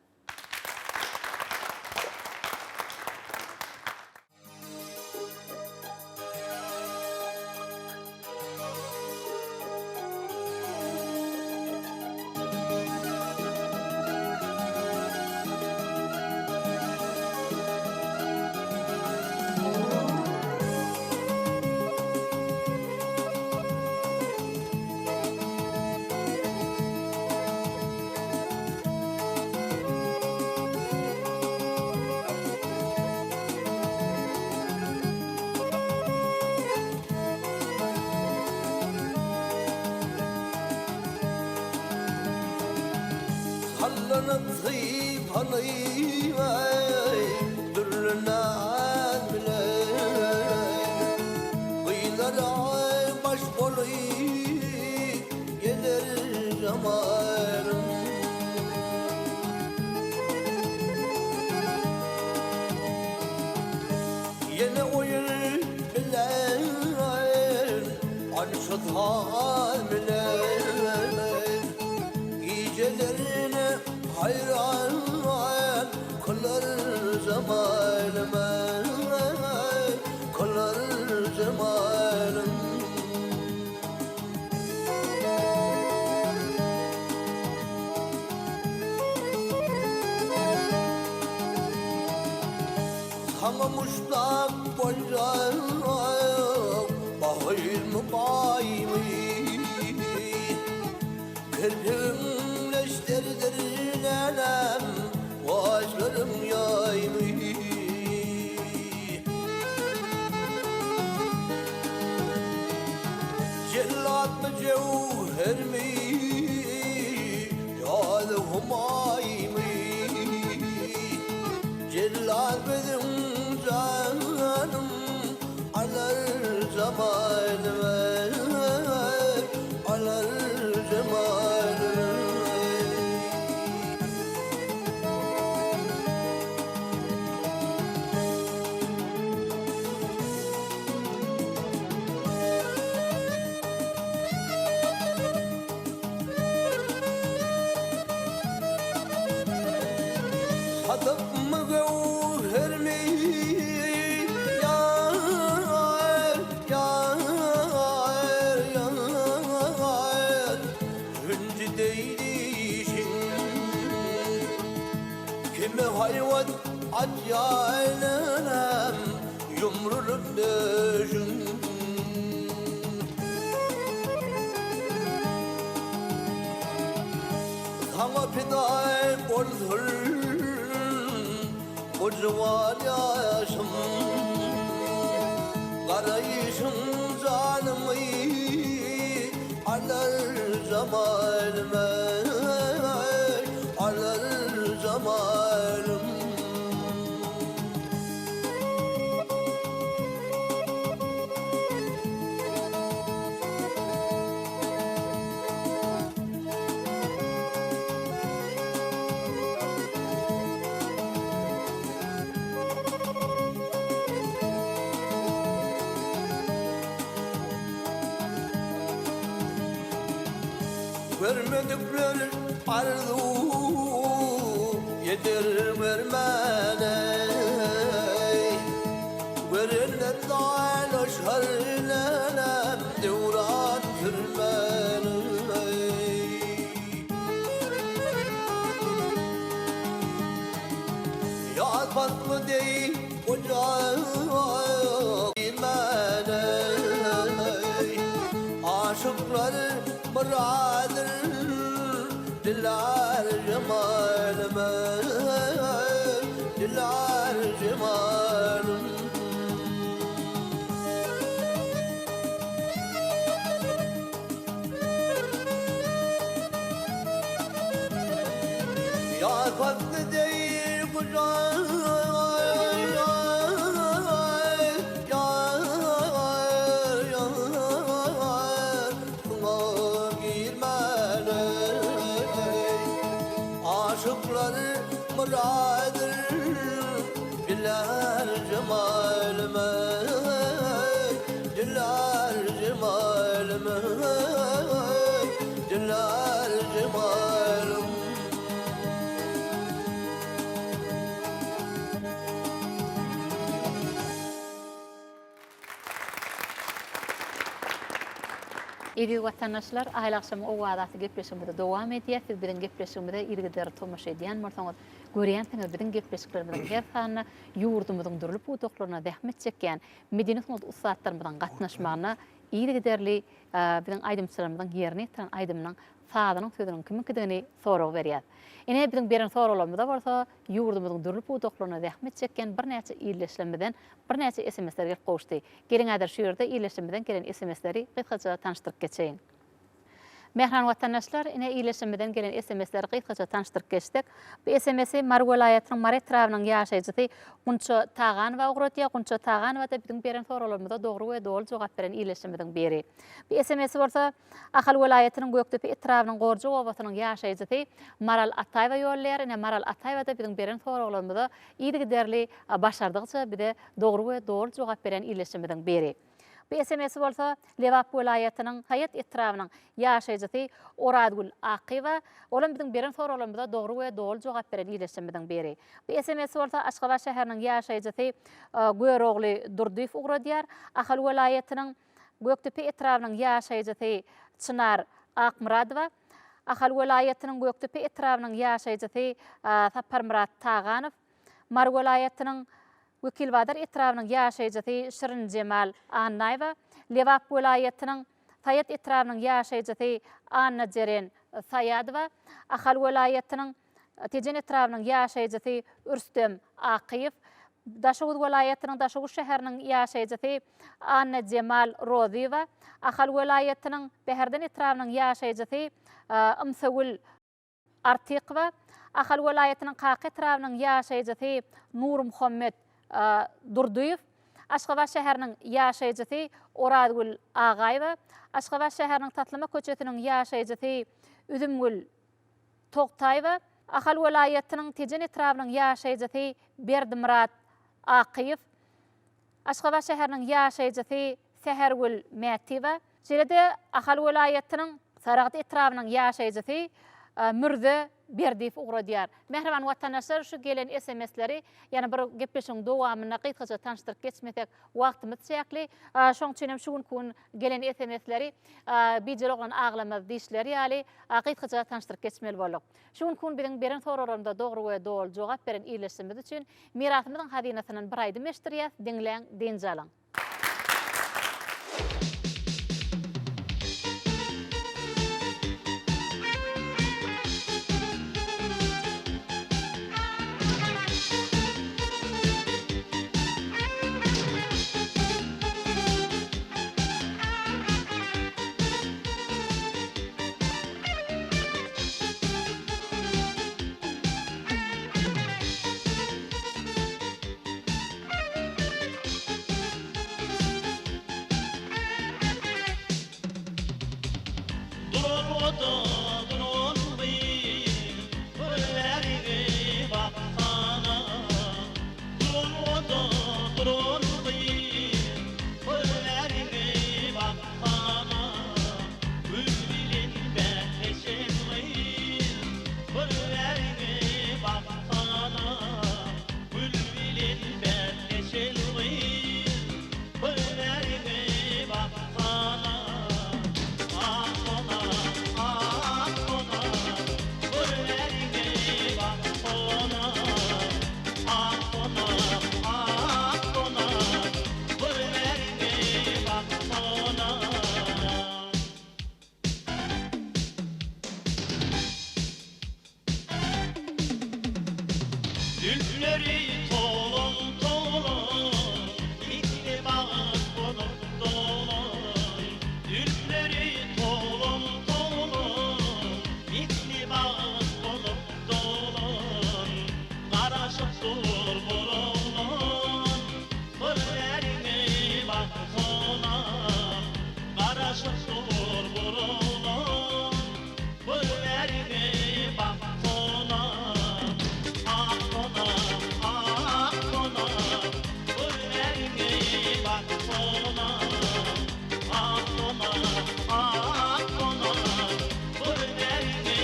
Sallanyp sypaly Dürli naz bilen Gyzlara baş bolup gezer zamanım. Ýene oýun bilen, alşa saz bilen, Gijelerini haýran kylar jemalym, Kylar jemalym. Saňa muşdak boljak baýmy baýmy Kirpigiň neşterdir nenem gaşlaryň ýaýmy Jellatmy jöwhermi ýa-da humaýmy Jellat biziň janym alar jamalymy alar jemalymy. Sadypmy göwhermi ýar, ýar, ýar, Hünji deý dişiň. Kime haýbat atýanam ýumrulyp döşüň. Saňa pida bolsun bu juwan ýaşym Garaýşyň janymy alar jamalym eý, alar jamalym. Görmedikler arzuw eder görmäne Görenler dalaşar läläm döwran sürmäne Ýaz pasly deý gujagyma girmäne Aşyklar myradyr dilär jemalym Dilär jemalym. Ýaz pasly deý gujagyma girmäne Aşyklar myradyr Diler jemalym Diler jemalym Diler jemalym. Eziz watandaşlar, Aýly agşamyň owazy atly gepleşigimizi dowam edýäs. Siz biziň gepleşigimize yzygiderli tomaşa edýän bolsaňyz, görýänsiňiz biziň gepleşiklerimiziň her sanynda ýurdumyzyň dürli pudaklarynda zähmet çekýän medeni sungat ussatlarymyzyň gatnaşmagynda yzygiderli biziň aýdymçylarymyzyň ýerine ýetiren aýdymynyň sazynyň sözüniň kimiňkidigini sorag berýäs. Ine, biziň beren soraglarymyza bolsa ýurdumyzyň dürli pudaklarynda zähmet çekýän birnäçe ildeşlerimizden birnäçe sms-ler gelip gowuşdy. Geliň häzir şu ýerde ildeşlerimizden gelen sms-leri gysgaça tanyşdyryp geçeýin. Mähriban watandaşlar, ine ildeşlerimizden gelen sms-leri gysgaça tanyşdyryp geçsek. Bu sms-i Mary welaýatynyň Mary etrabynyň ýaşaýjysy Gunça Taganowa ugradýar. Gunça Taganowa-da biziň beren soraglarymyza dogry we doly jogap beren ildeşlerimiziň biri. Bu sms-i bolsa Ahal welaýatynyň Gökdepe etrabynyň Gorjak obasynyň ýaşaýjysy Maral Ataýewa ýollaýar. Ine, Maral Ataýewa-da biziň beren soraglarymyza yzygiderli başardygyça bize dogry we doly jogap berýän ildeşimiziň biri. Bu sms-i bolsa Lebap welaýatynyň Saýat etrabynyň ýaşaýjysy Orazgül Akyýewa, olam biziň beren soraglarymyza dogry we doly jogap beren ildeşimiziň biri. Bu sms-i bolsa Aşgabat şäheriniň ýaşaýjysy Görogly Durdyýew ugradýar. Ahal welaýatynyň Gökdepe etrabynyň ýaşaýjysy Çynar Akmyradowa, Ahal welaýatynyň Gökdepe etrabynyň ýaşaýjysy Saparmyrat Taganow, Mary welaýatynyň Wekilbazar etrabynyň ýaşaýjysy Şirinjemal Annaýewa, Lebap welaýatynyň Saýat etrabynyň ýaşaýjysy Annajeren Saýadowa, Ahal welaýatynyň Tejen etrabynyň ýaşaýjysy Rüstem Akyýew, Daşoguz welaýatynyň Daşoguz şäheriniň ýaşaýjysy Annajemal Rozyýewa, Ahal welaýatynyň Bäherden etrabynyň ýaşaýjysy Ymsagül Artykowa, Ahal welaýatynyň Kaka etrabynyň ýaşaýjysy Nurmuhammet Durdyýew, Aşgabat şäheriniň ýaşaýjysy Orazgül Agaýewa, Aşgabat şäheriniň Taslama köçesiniň ýaşaýjysy Üzümgül Togtaýewa, Ahal welaýatynyň Tejen etrabynyň ýaşaýjysy Berdimyrat Akyýew, Aşgabat şäheriniň ýaşaýjysy Sähergül Mätiýewa, şeýle-de Ahal welaýatynyň Saragt etrabynyň ýaşaýjysy Mürze Berdiýew ugradýar. Mähriban watandaşlar, şu gelen sms-leri, ýagny bir gepleşigiň dowamynda gysgaça tanyşdyryp geçmesek, wagtymyz çäkli. Şonuň üçin hem şu günki gün gelen sms-leri Bijeli oglan aglamaz diýişleri ýaly, gysgaça tanyşdyryp geçmeli bolduk. Şu günki gün biziň beren soraglarymyza dogry we doly jogap beren ildeşlerimiz üçin Mirasymyzyň hazynasyndan bir aýdym eşitdirýäs, diňläň, dynç alyň. Duralgada duran gyz, bir bäriňe baksana. Duralgada duran gyz, bir bäriňe baksana. Gül bilen bäsleşen gyz, bir bäriňe baksana. Gül bilen bäsleşen gyz, bir bäriňe baksana. Ak dona, ak dona, bir bäriňe baksana. Ak dona, ak dona, bir bäriňe baksana. Zülpleri tolum-tolum, Itli bagt bolup dolan. Zülpleri tolum-tolum, Itli bagt bolup dolan. Garaşyp dur bir oglan, Bir bäriňe baksana. Garaşyp dur bir oglan, Bir bäriňe baksana. Ak dona, ak dona, Bir bäriňe baksana. Ak dona, ak dona, Bir bäriňe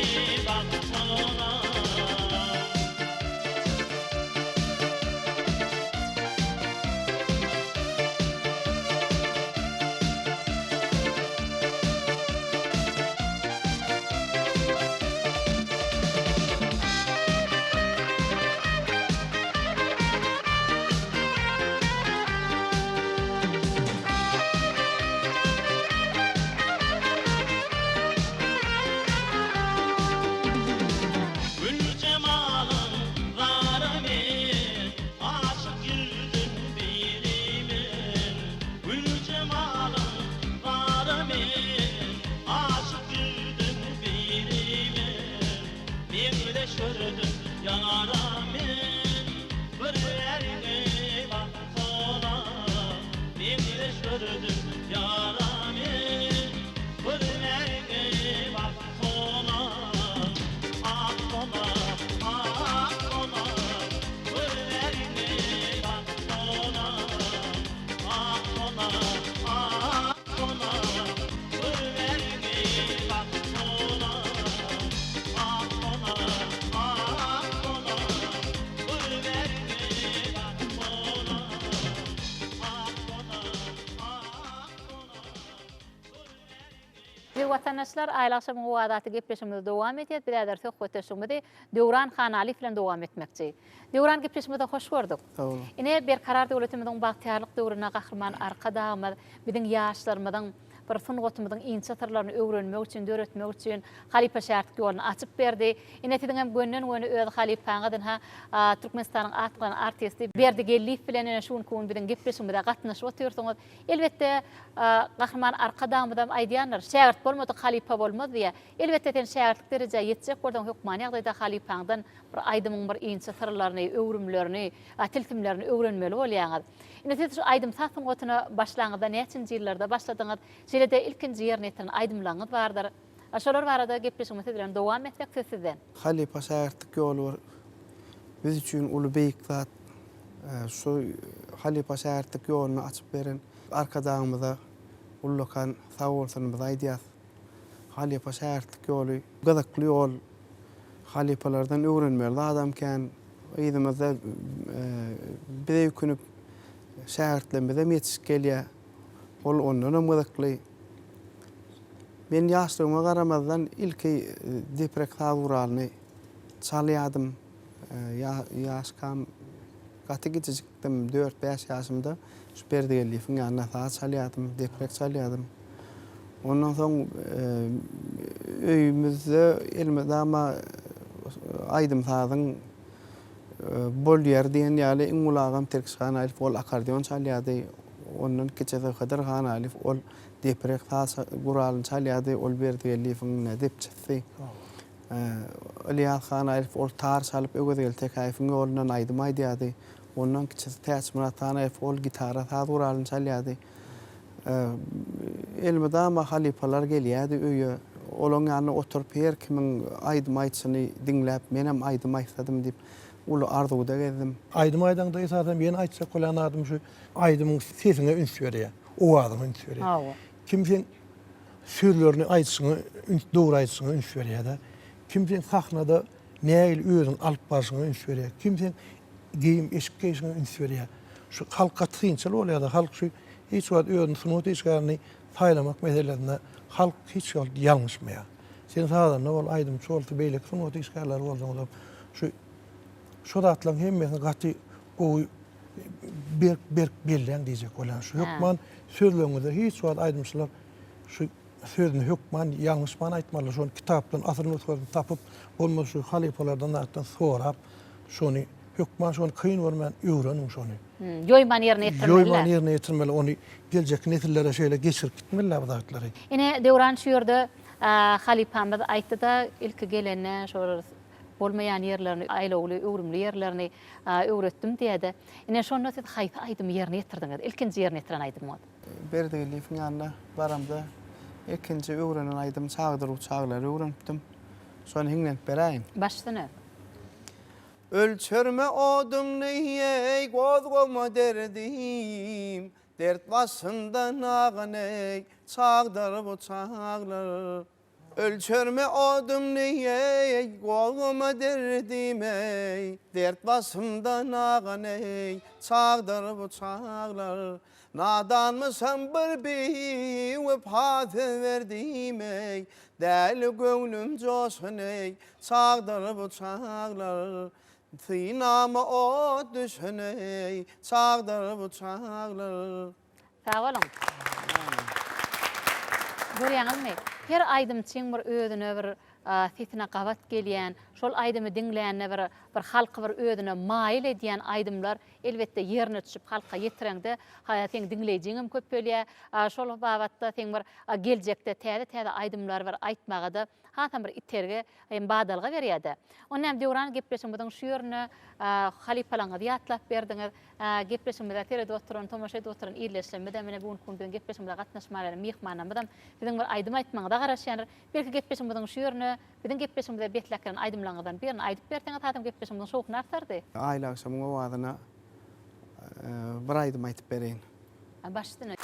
baksana. Gül jemalyň zary men, Aşyk ýüzüň biri men. Gül jemalyň zary men, Aşyk ýüzüň biri men. Meňzeş gördüm ýara men, Bir äriňe baksana. Meňzeş gördüm ýara men, Bir äriňe baksana. Ak dona, ak dona, Bir äriňe baksana. Ak dona, ak dona, Bir äriňe baksana. Ak dona, ak dona, Bir äriňe baksana. Ak dona, ak dona, Bir äriňe. Eziz watandaşlar, Aýly agşamyň owazy atly gepleşigimizi dowam edýäs. Biz häzir söhbetdeşligimizi Döwran Hanalyýew bilen dowam etmekçi. Döwran gepleşigimize hoş gördük. Sag boluň. Ine, Berkarar döwletimiziň bagtyýarlyk döwründe Gahryman Arkadagymyz biziň ýaşlarymyzyň bir sungatymyzyň inçe syrlaryny öwrenmek üçin, döretmek üçin halypa-şägirtlik ýoluny açyp berdi. Ine, siziň hem gönden-göni öz halypaňyz, ynha, Türkmenistanyň at gazanan artisti Berdi Geldiýew bilen ine şu günki gün biziň gepleşigimize gatnaşyp otyrsyňyz. Elbetde, Gahryman Arkadagymyzam aýdýandyr, Şägirt bolmadyk halypa bolmaz diýýär. Elbetde, sen şägirtlik derejä ýetjek bolsaň, hökmany ýagdaýda halypaňdan bir aýdymyň bir inçe syrlaryny, öwrümlerini, tilsimlerini öwrenmeli bolýaňyz. Indi siz şu aýdym-saz sungatyna başlaňyzda näçinji ýyllarda başladyňyz? Şeýle-de ilkinji ýerine ýetiren aýdymlaryňyz bardyr. Şolar barada gepleşigimizi siz bilen dowam etsek, söz sizden. Halypa-şägirtlik ýoly bir biz üçin uly beýik zat. Şu halypa-şägirtlik ýoluny açyp beren Arkadagymyza ullakan sagbolsunymyzy aýdýas. Halypa-şägirtlik ýoly gyzykly ýol. Halypalardan öwrenmeli zadam kän. Yzymyzda bize ýükünip şägirtlerimizem ýetişip gelýär. Ol ondanam gyzykly. Men ýaşlygyma garamazdan ilki deprek saz guralyny çalýardym. Ýaşkam gaty kiçijikdim, dört-bäş ýaşymda şu Berdi Geldiýewiň ýanynda saz çalýardym, deprek çalýardym. Ondan soň öýümizde elmydama aýdym-sazyň bol ýeri diýen ýaly iň uly agam Tirkiş Hanaýew ol akkordeon çalýardy. Ondan kiçisi Hydyr Hanaýew ol deprek saz guralyny çalýardy, ol Berdi Geldiýewiň depçisi. Ylýas Hanaýew ol tar çalyp Öwezgeldi Tekäýewiň ýolundan aýdym aýdýardy. Ondan kiçisi Täçmyrat Hanaýew ol gitara saz guralyny çalýardy. Elmydama halypalar gelýärdi öýe. Olaň ýanynda oturyp her kimiň aýdym aýtşyny diňläp, menem aýdym aýtsadym diýip uly arzuwda gezdim. Aýdym aýdaňda esasam ýene aýtjak bolýan zadym şu aýdymyň sesiňe üns berýär, owazyňa üns berýär. Hawa. Kim seň sözlerini aýdyşyňa üns, dogry aýdyşyňa üns berýär-de. Kim seň sahnada nähili özüňi alyp barşyňa üns berýär. Kim seň geýim, eşik geýşiňe üns berýär. Şu halk gaty synçyl bolýar-da, halk şu hiç wagt özüni sungat işgärini saýlamak meselesinde halk hiç wagt ýalňyşmaýar. Sen sazanda bol, aýdymçy bolsa, beýleki sungat işgärleri bolsaňyzam şu şu zatlaryň hemmesini gaty gowy berk berk belläň diýjek bolýan. Şu hökman sözleriňizde hiç wagt aýdymçylar şu sözüni hökman ýalňyşman aýtmalylar. Şony kitapdan asyl nusgasyny tapyp, bolmasa şu halypalardan zatdan sorap şony hökman şony kyn görmän öwreniň şony. Ýoýman ýerine ýetirmeli. Ýoýman ýerine ýetirmeli. Ony geljekki nesillere şeýle geçirip gitmeli bu zatlary. Ine Döwran şu ýerde halypamyz aýtdy-da, ilki gelende şol bolmaýan ýerlerini, aýlawly, öwrümli ýerlerini öwretdim diýýär-de. Ine şonda siz haýsy aýdymy ýerine ýetirdiňiz? Ilkinji ýerine ýetiren aýdymyňyz? Berdi Geldiýewiň ýanyna baramda ilkinji öwrenen aýdym Çagdyr uçaglary öwrenipdim. Şony hiňlenip beräýiň. Baş üstüne. Ölçerme oduňny eý, gozgama derdim, Dert başyndan agan eý, çagdyr bu çaglar. Ölçerme oduňny eý, gozgama derdim eý, Dert başymdan agan eý, çagdyr bu çaglar. Nadanmyşam bir biwepa söz berdim eý, Däli göwnüm joşan eý, çagdyr bu çaglar. Synama ot düşen eý, çagdyr bu çaglar. Sag boluň. Görýäňizmi, her aýdymçyň bir özüne bir sesine gabat gelýän, şol aýdymy diňlände bir bir halky bir özüne maýyl edýän aýdymlar elbetde ýerine düşüp halka ýetireňde seň diňleýjiňem köpelýär. Şol babatda seň bir geljekde täze-täze aýdymlary bir aýtmaga-da hasam bir itergi hem badalga berýär-de. Onda hem Döwran gepleşigimiziň şu ýerinde halypalaryňyzy ýatlap berdiňiz. Gepleşigimize seredip oturan, tomaşa edip oturan ildeşlerimizem, ine bu günki gün biziň gepleşigimize gatnaşmaga gelen myhmanlarymyzam siziň bir aýdym aýtmagyňyza garaşýandyr. Belki gepleşigimiziň şu ýerinde biziň gepleşigimize besläp gelen aýdymlaryňyzdan birini aýdyp berseňiz hasam gepleşigimiziň şowhuny artardy. Aýly agşamyň owazyna bir aýdym aýtyp bereýin. Baş üstüne.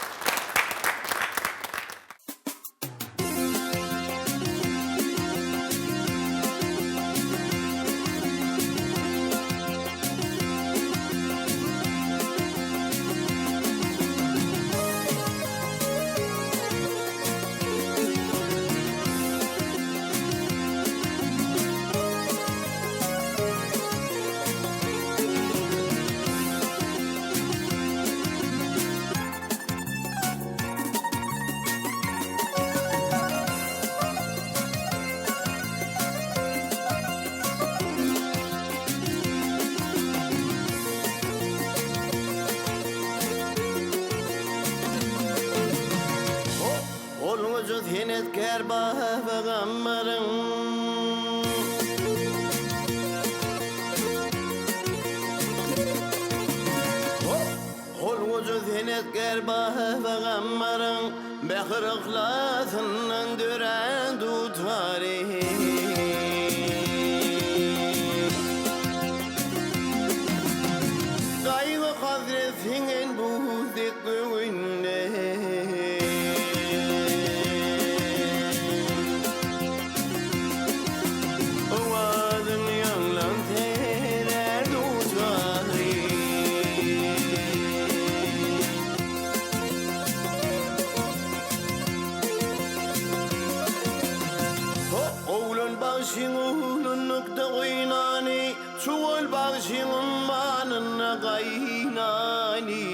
Olňujy senetkär Baba Gammaryň. Olňujy senetkär Baba Gammaryň mähir-yhlasyndan dörän dutary. Gaýgy-hasret siňen buz dek göwünde. Owazyň ýaňlan serer dutary. Oglan bagşyň oglanlykda oýnany, Çuwal bagşyň ummanynda gaýnany.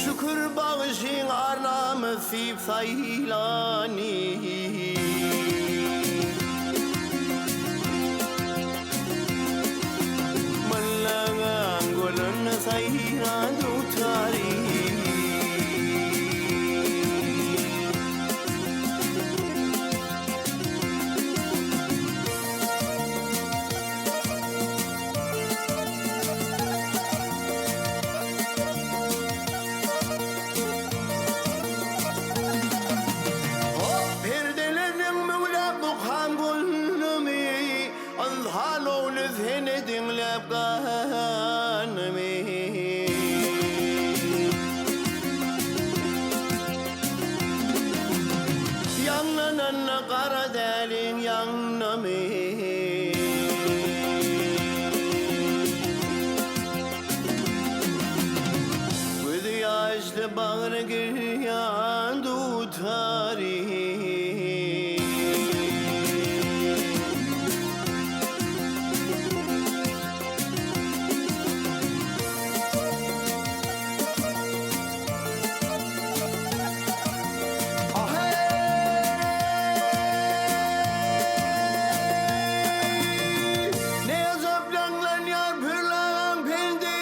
Şükür bagşyň ar-namys diýip saýlany. Mollaň golunda saýran dutary. Ýaňlananda gara däliň ýaňnamy. Gözi ýaşly bagry girýan dutary. Aheý! Ne ajap ýaňlanýar pürlagaň pendi.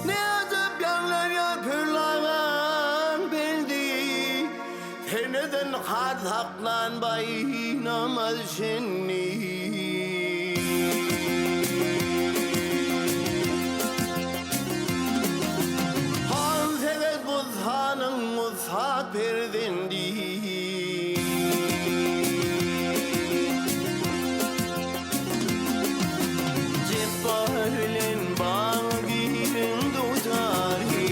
Ne ajap ýaňlanýar pürlagaň pendi. Seneden har saklan baýnamaz şindi. Han sebet buthanyň ussat perzendi. Jepbar bilen baga giren dutary.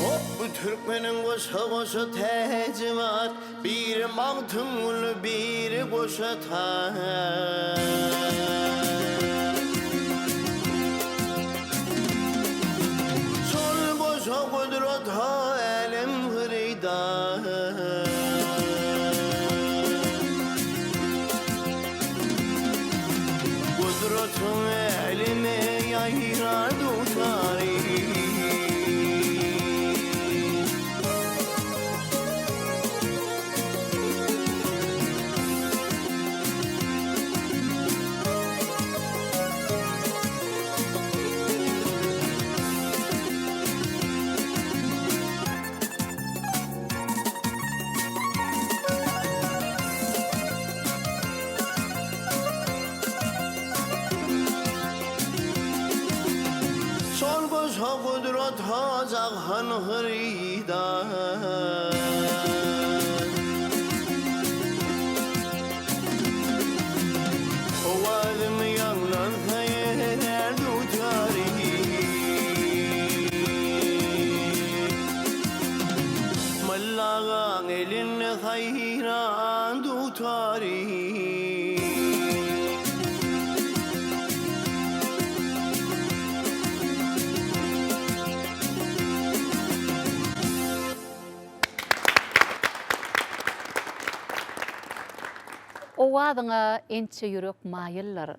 Hop bu türkmeniň goşa-goşa täji bar, Biri Magtymguly, biri goşa täç. Şol goşa gudrata älem hyrydar. Gudratyň äleme ýaýrar dutary. Şol goşa gudrat Hajaghan hyrydar. Owazym ýaňlansa ýerer dutary. Molla agaň elinde saýran dutary. Owazyňa ençe ýürek maýyldyr,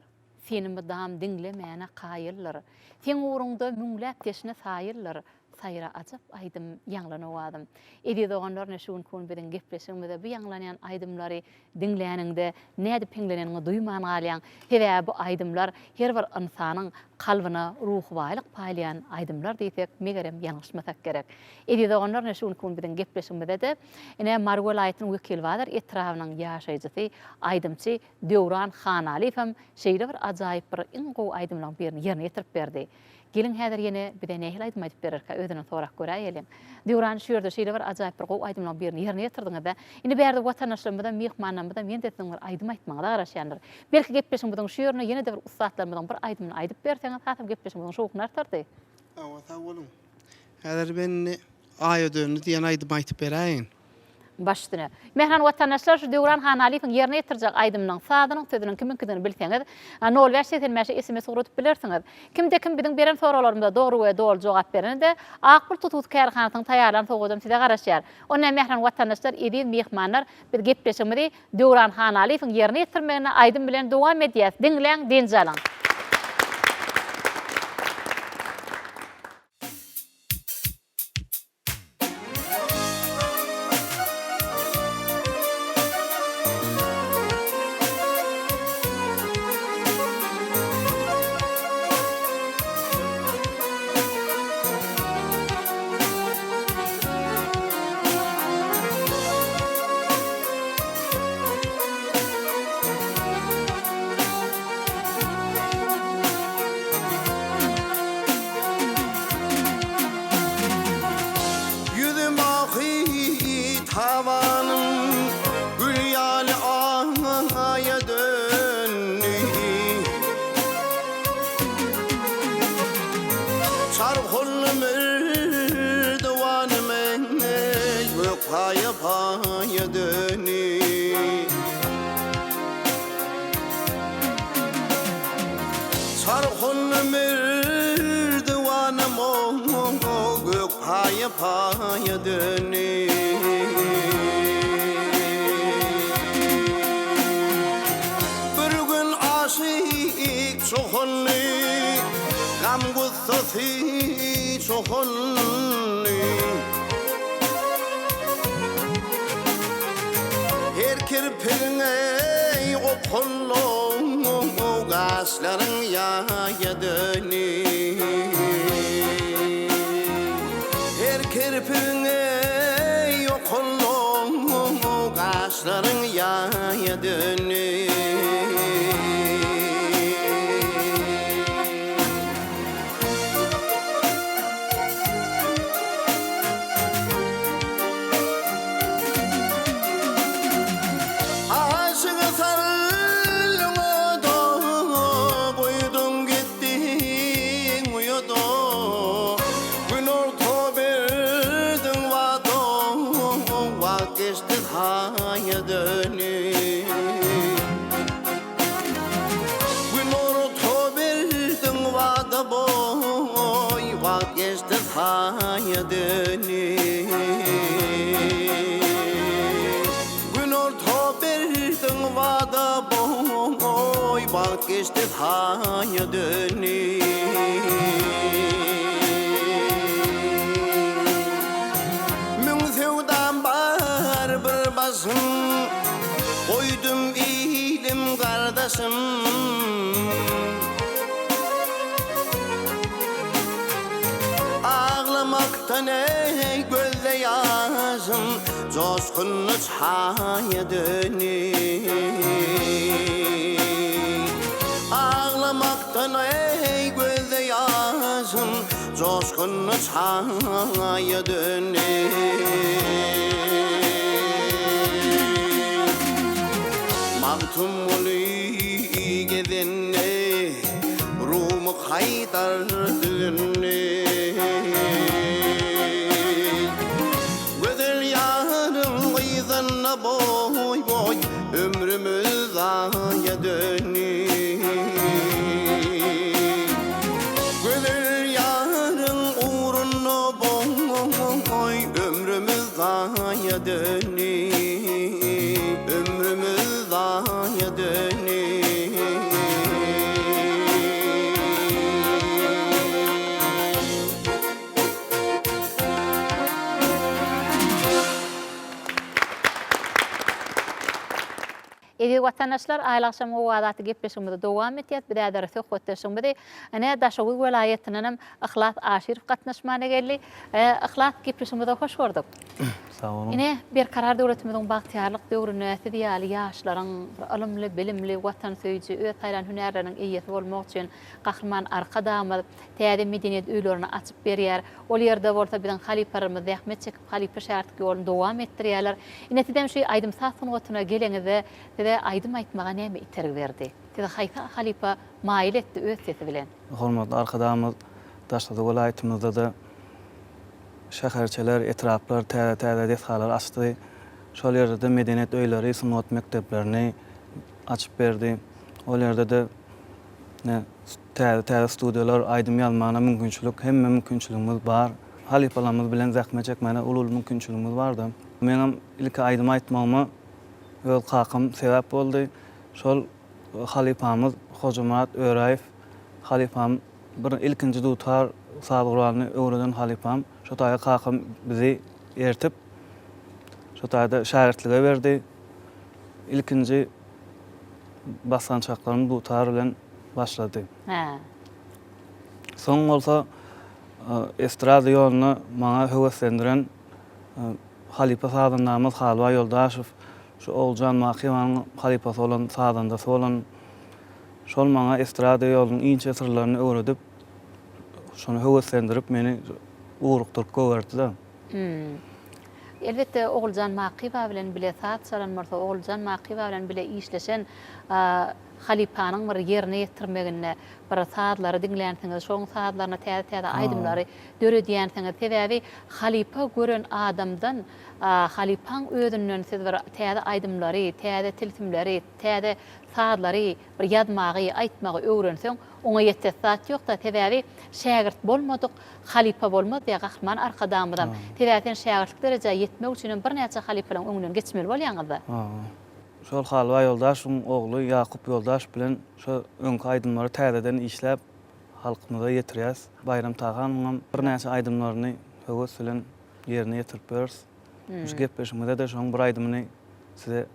Seni mydam diňlemäne kaýyldyr. Seň ugruňda müňläp teşne saýyldyr, Saýra ajap aýdym, ýaňlan owazym. Eziz doganlar ine şu günki gün biziň gepleşigimizde bu ýaňlanýan aýdymlary diňläniňde nädip hiňleneniňi duýman galýaň. Sebäbi bu aýdymlar her bir ynsanyň kalbyna ruhy baýlyk paýlaýan aýdymlar diýsek megerem ýalňyşmasak gerek. Eziz doganlar ine şu günki gün biziň gepleşigimizde-de ine Mary welaýatynyň Wekilbazar etrabynyň ýaşaýjysy aýdymçy Döwran Hanalyýew hem şeýle bir ajaýyp bir iň gowy aýdymlaryň birini ýerine ýetirip berdi. Geliň häzir ýene bize nähili aýdym aýdyp bererkä özünden sorap göräýeliň. Döwran şu ýerde şeýle bir ajaýyp bir gowy aýdymlaryň birini ýerine ýetirdiňiz-dä. Indi bärde watandaşlarymyzam myhmanlarymyzam ýene-de siziň bir aýdym aýtmagyňyza garaşýandyr. Belki gepleşigimiziň şu ýerinde ýene-de bir ussatlarymyzyň bir aýdymyny aýdyp berseňiz hasam gepleşigimiziň şowhuny artardy. Hawa sag boluň. Häzir men indi Aýa döndi diýen aýdymy aýtyp beräýin. Baş üstüne. Mähriban watandaşlar şu Döwran Hanalyýewiň ýerine ýetirjek aýdymynyň sazynyň sözüniň kimiňkidigini bilseňiz, nol bäş 85-e sms ugradyp bilersiňiz. Kimde kim biziň beren soraglarymyza dogry we doly jogap berende, Ak bulut hususy kärhanasynyň taýýarlan sowgadam size garaşýar. Onda mähriban watandaşlar, eziz myhmanlar, biz gepleşigimizi Döwran Hanalyýewiň ýerine ýetirmeginde aýdym bilen dowam edýäs. Diňläň, dynç alyň. Paýa paýa döndi. Çarhunly merdiwanym gök paýa paýa döndi. Bir gün aşyk çohunly, gam-gussasy çohunly. Her kirpigiň eý okully, gaşlaryň ýaýa döndi. Her kirpigiň eý okully, gaşlaryň ýaýa döndi. Aşygy saldyň oda, Goýduň gitdiň uýada. Günorta berdiň wada, Wagt geçdi saýa döndi. Günorta berdiň wada boý, Wagt geçdi saýa döndi. Günorta berdiň wada boý, Wagt geçdi saýa döndi. Müň söwdam bar bir başym, Goýdum ilim gardaşym. Aglamakdan eý gözde ýaşym, Joşgunly çaýa döndi. Aglamakdan eý gözde ýaşym, Joşgunly çaýa döndi. Magtymguly gezende, Rumy haýdar düzünde. Gözel ýaryň yzynda boý-boý, Ömrümiz zaýa döndi. Gözel ýaryň ugrunda boý, Ömrümiz zaýa döndi. Ömrümiz zaýa döndi. Eziz watandaşlar, Aýly agşamyň owazy atly gepleşigimizi dowam etýäs. Biz häzir söhbetdeşligimizi ine Daşoguz welaýatyndan hem Yhlas Aşyrow gatnaşmana geldi. Yhlas, gepleşigimize hoş gördük. Sag boluň. Ine, Berkarar döwletimiziň bagtyýarlyk döwründe siz ýaly ýaşlaryň ylymly, bilimli, watansöýüji, öz saýlan hünärleriniň eýesi bolmak üçin Gahryman Arkadagymyz täze medeniýet öýlerini açyp berýär. Ol ýerde bolsa biziň halypalarymyz zähmet çekip, halypa-şägirtlik ýoluny dowam etdirýärler. Ine, sizem şu aýdym-saz sungatyna geleňizde size aýdym aýtmaga näme itergi berdi? Sizi haýsy halypa maýyl etdi öz sesi bilen? Hormatly Arkadagymyz Daşoguz welaýatymyzda-da şäherçeler, etraplar, täze-täze desgalar açdy. Şol ýerde-de medeniýet öýleri, sungat mekdeplerini açyp berdi. Ol ýerde-de Täze-täze studiýalar, aýdym ýazmagyna mümkinçilik, hemme mümkinçiligimiz bar. Halypalarymyz bilen zähmet çekmäne uly-uly mümkinçiligimiz bardy. Meňem ilki aýdym aýtmagyma öz kakam sebäp boldy. Şol halypamyz Hojamyrat Öräýew halypam bir ilkinji dutar saz guralyny öwreden halypam. Şo taýda kakam bizi ertip, şo taýda şägirtlige berdi. Ilkinji basgançaklarym dutar bilen başlady. Hä. Soň bolsa estrada ýoluna maňa höweslendiren halypa sazandamyz Halbaý Ýoldaşow, şu Oguljan Makyýewanyň halypasy bolan, sazandasy bolan, şol maňa estrada ýolunyň inçe syrlaryny öwredip, şony höweslendirip meni ugrukdyryp goýberdi-de. Elbetde, Oguljan Makyýewa bilen bile saz çalan bolsa, Oguljan Makyýewa bilen bile işleşen. halypanyň bir ýerine ýetirmeginde bir sazlary diňlänsiňiz, şoň sazlaryna täze-täze aýdymlary döredýänsiňiz. Sebäbi halypa gören adamdan, halypaň özünden siz bir täze aýdymlary, täze tilsimleri, täze sazlary bir ýazmagy, aýtmagy öwrenseň, oňa ýetesi zat ýok-da. Sebäbi şägirt bolmadyk halypa bolmaz diýýär Gahryman Arkadagymyzam. Sebäbi sen şägirtlik derejä ýetmek üçinem birnäçe halypalaryň öňünden geçmeli bolýaňyz-da. Şol Halbaý Ýoldaşowyň ogly Ýakup Ýoldaşow bilen şo öňki aýdymlary täzeden işläp, halkymyza ýetirýäs. Baýram Taganowyňam birnäçe aýdymlaryny höwes bilen ýerine ýetirip ýörüs. Şu gepleşigimizde-de şoň bir aýdymyny size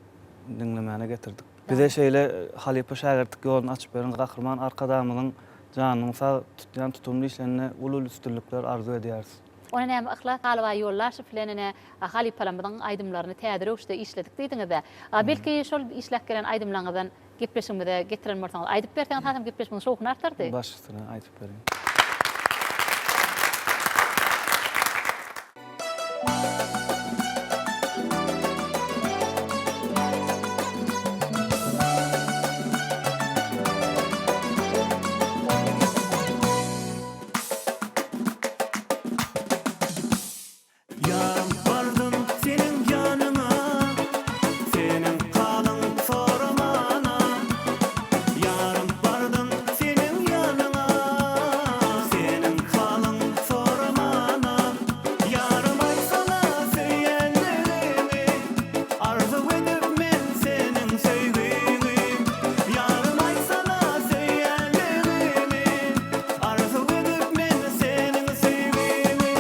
diňlemäne getirdik. Bize şeýle halypa-şägirtlik ýoluny açyp beren Gahryman Arkadagymyzyň janynyň sag, tutýan tutumly işlerinde uly-uly üstünlikler arzuw edýäris. Ony näme Yhlas Halybaý Ýoldaşow bilen ine halypalarymyzyň aýdymlaryny täze röwüşde işledik diýdiňiz-dä. Belki şol işläp gelen aýdymlaryňyzdan gepleşigimize getiren bolsaňyz aýdyp berseňiz hasam gepleşigimiziň şowhuny artardy. Baş üstüne aýdyp bereýin. Ýarym bardym seniň ýanyňa, Seniň halyň soramana. Ýarym bardym seniň ýanyňa, Seniň halyň soramana. Ýarym aýtsana söýenligiňi, Arzuw edip men seniň söýgiňi. Ýarym aýtsana söýenligiňi, Arzuw edip men seniň söýgiňi.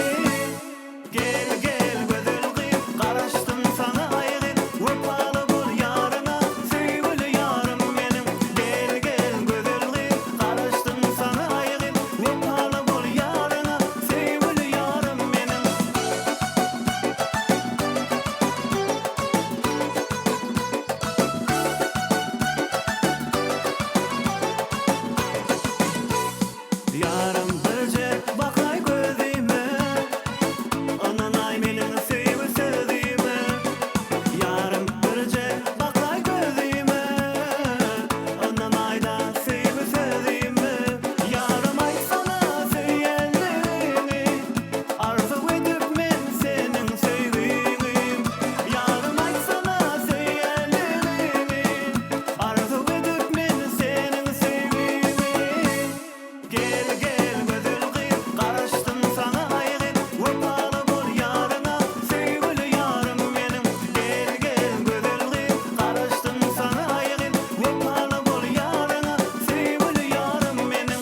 Gel gel gözel gyz garaşdym saňa aý gyz Wepaly bol ýaryňa söýgüli ýarym meniň Gel gel gözel gyz garaşdym saňa aý gyz Wepaly bol ýaryňa söýgüli ýarym meniň. Ýarym birje bakaý gözüme, Ynanaý meniň söýgi sözüme. Ýarym birje bakaý gözüme, Ynanaý-da söýgi sözüme. Ýarym aýtsana söýenligiňi, Arzuw edip men seniň söýgiňi. Ýarym aýtsana söýenligiňi, Arzuw edip men seniň söýgiňi. Gel gel gözel gyz garaşdym saňa aý gyz Wepaly bol ýaryňa söýgüli ýarym meniň Gel gel gözel gyz garaşdym saňa aý gyz Wepaly bol ýaryňa söýgüli ýarym meniň.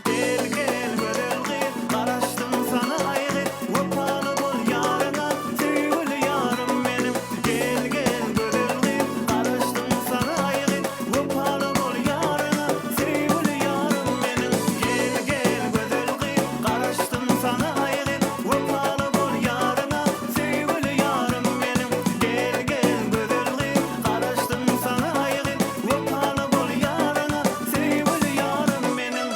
Gel gel gözel gyz garaşdym saňa aý gyz Wepaly bol ýaryňa söýgüli ýarym meniň Gel gel gözel gyz garaşdym saňa aý gyz Wepaly bol ýaryňa söýgüli ýarym meniň Gel gel gözel gyz garaşdym saňa aý gyz Wepaly bol ýaryňa söýgüli ýarym meniň Gel gel gözel gyz garaşdym saňa aý gyz Wepaly bol ýaryňa söýgüli ýarym meniň.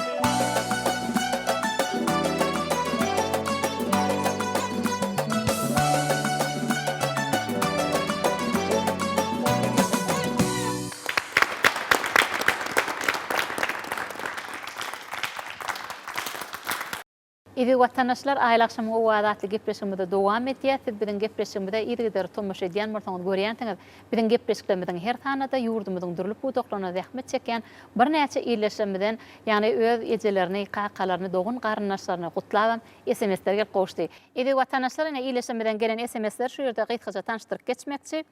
Eziz watandaşlar, Aýly agşamyň owazy atly gepleşigimizi dowam edýäs. Siz biziň gepleşigimize yzygiderli tomaşa edýän bolsaňyz görýänsiňiz, biziň gepleşiklerimiziň her sanynda ýurdumyzyň dürli pudaklarynda zähmet çekýän birnäçe ildeşlerimizden, ýagny öz ejelerini, kakalaryny, dogan-garyndaşlaryny gutlabam SMS-ler gelip gowuşdy. Eziz watandaşlar, ine ildeşlerimizden gelen SMS-leri şu ýerde gysgaça tanyşdyryp geçmekçi.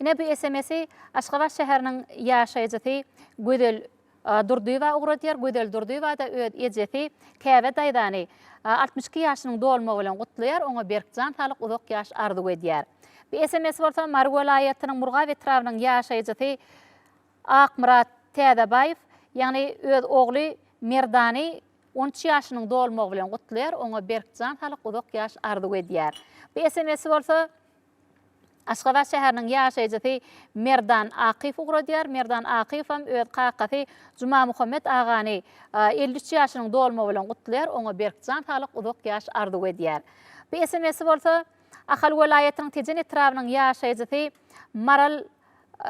Ine bu SMS-i Aşgabat şäheriniň ýaşaýjysy Gözel Durdyýewa ugradýar. Gözel Durdyýewa-da öz ejesi Käbe daýzany 62 ýaşynyň dolmagy bilen gutlaýar, oňa berk jan saglyk, uzak ýaş arzuw edýär. Bu sms bolsa Mary welaýatynyň Murgap etrabynyň ýaşaýjysy Akmyrat Täzebaýew, ýagny öz ogly Merdany 13 ýaşynyň dolmagy bilen gutlaýar, oňa berk jan saglyk, uzak ýaş arzuw edýär. Bu sms bolsa. Aşgabat şäheriniň ýaşaýjysy Merdan Akyýew ugradýar. Merdan Akyýewem öz kakasy Jumamuhammet agany 53 ýaşynyň dolmagy bilen gutlaýar, oňa berk jan saglyk, uzak ýaş arzuw edýär. Bu SMS-i bolsa Ahal welaýatynyň Tejen etrabynyň ýaşaýjysy Maral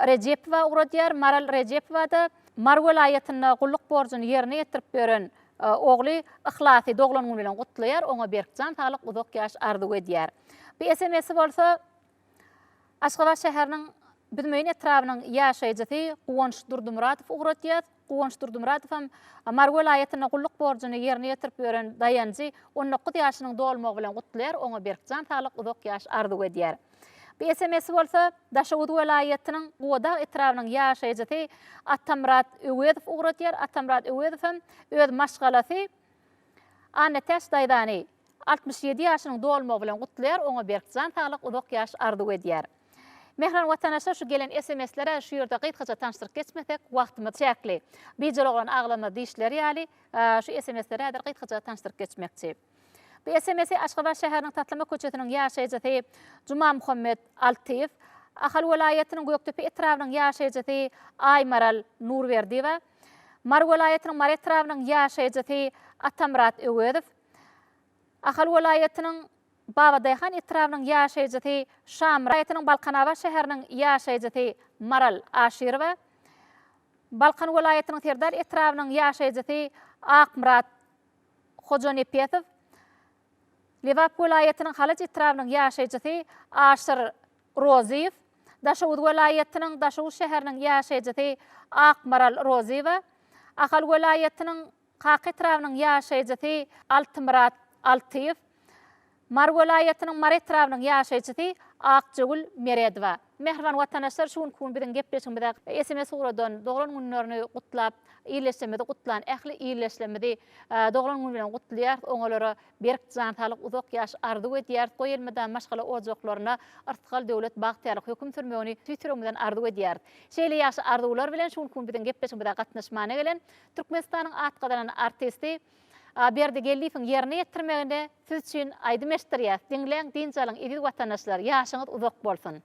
Rejepowa ugradýar. Maral Rejepowa-da Mary welaýatynda gulluk borjuny ýerine ýetirip ýören ogly Yhlasy doglan güni bilen gutlaýar, oňa berk jan saglyk, uzak ýaş arzuw edýär. Bu SMS-i bolsa Aşgabat şäheriniň Büzmeýin etrabynyň ýaşaýjysy Guwanç Durdymyradow ugradýar. Guwanç Durdymyradow hem Mary welaýatynda gulluk borjuny ýerine ýetirip ýören Daýanjy 19 ýaşynyň dolmagy bilen gutlaýar, oňa berk jan saglyk, uzak ýaş arzuw edýär. Bu SMS-i bolsa Daşoguz welaýatynyň Gubadag etrabynyň ýaşaýjysy Atamyrat Öwezow ugradýar. Atamyrat Öwezow hem öz maşgalasy Annatäç daýzany 67 ýaşynyň dolmagy bilen gutlaýar, oňa berk jan saglyk, uzak ýaş arzuw edýär. Mähriban watandaşlar şu gelen SMS-lere şu ýerde gysgaça tanyşdyryp geçmesek, wagtymyz çäkli. Bijel oglan aglamaz diýişleri ýaly, şu SMS-leri häzir gysgaça tanyşdyryp geçmekçi. Bu SMS-i Aşgabat şäheriniň Taslama köçesiniň ýaşaýjysy Jumamuhammet Altyýew, Ahal welaýatynyň Gökdepe etrabynyň ýaşaýjysy Aýmaral Nurberdiýewa, Mary welaýatynyň Mary etrabynyň ýaşaýjysy Atamyrat Öwezow, Ahal welaýatynyň Babadaýhan etrabynyň ýaşaýjysy Şamyrat welaýatynyň Balkanabat şäheriniň ýaşaýjysy Maral Aşyrowa, Balkan welaýatynyň Serdar etrabynyň ýaşaýjysy Akmyrat Hojanepesow, Lebap welaýatynyň Halaç etrabynyň ýaşaýjysy Aşyr Rozyýew, Daşoguz welaýatynyň Daşoguz şäheriniň ýaşaýjysy Akmaral Rozyýewa, Ahal welaýatynyň Kaka etrabynyň ýaşaýjysy Altymyrat Altyýew, Mary welaýatynyň Mary etrabynyň ýaşaýjysy Akjagül Meredowa. Mähriban watandaşlar şu günki gün biziň gepleşigimize sms ugradan, doglan günlerini gutlap, ildeşlerimizi gutlan ähli ildeşlerimizi doglan güni bilen gutlaýarys, oňalara berk jan saglyk, uzak ýaş arzuw edýäris. Goý elmydama maşgala ojaklarynda yrsgal, döwlet, bagtyýarlyk höküm sürmegini tüýs ýüregimizden arzuw edýäris. Şeýle ýagşy arzuwlar bilen şu günki gün biziň gepleşigimize gatnaşmana gelen Türkmenistanyň at gazanan artisti Berdi Geldiýewiň ýerine ýetirmeginde siz üçin aýdym eşitdirýäs. Diňläň, dynç alyň eziz watandaşlar, ýaşyňyz uzak bolsun!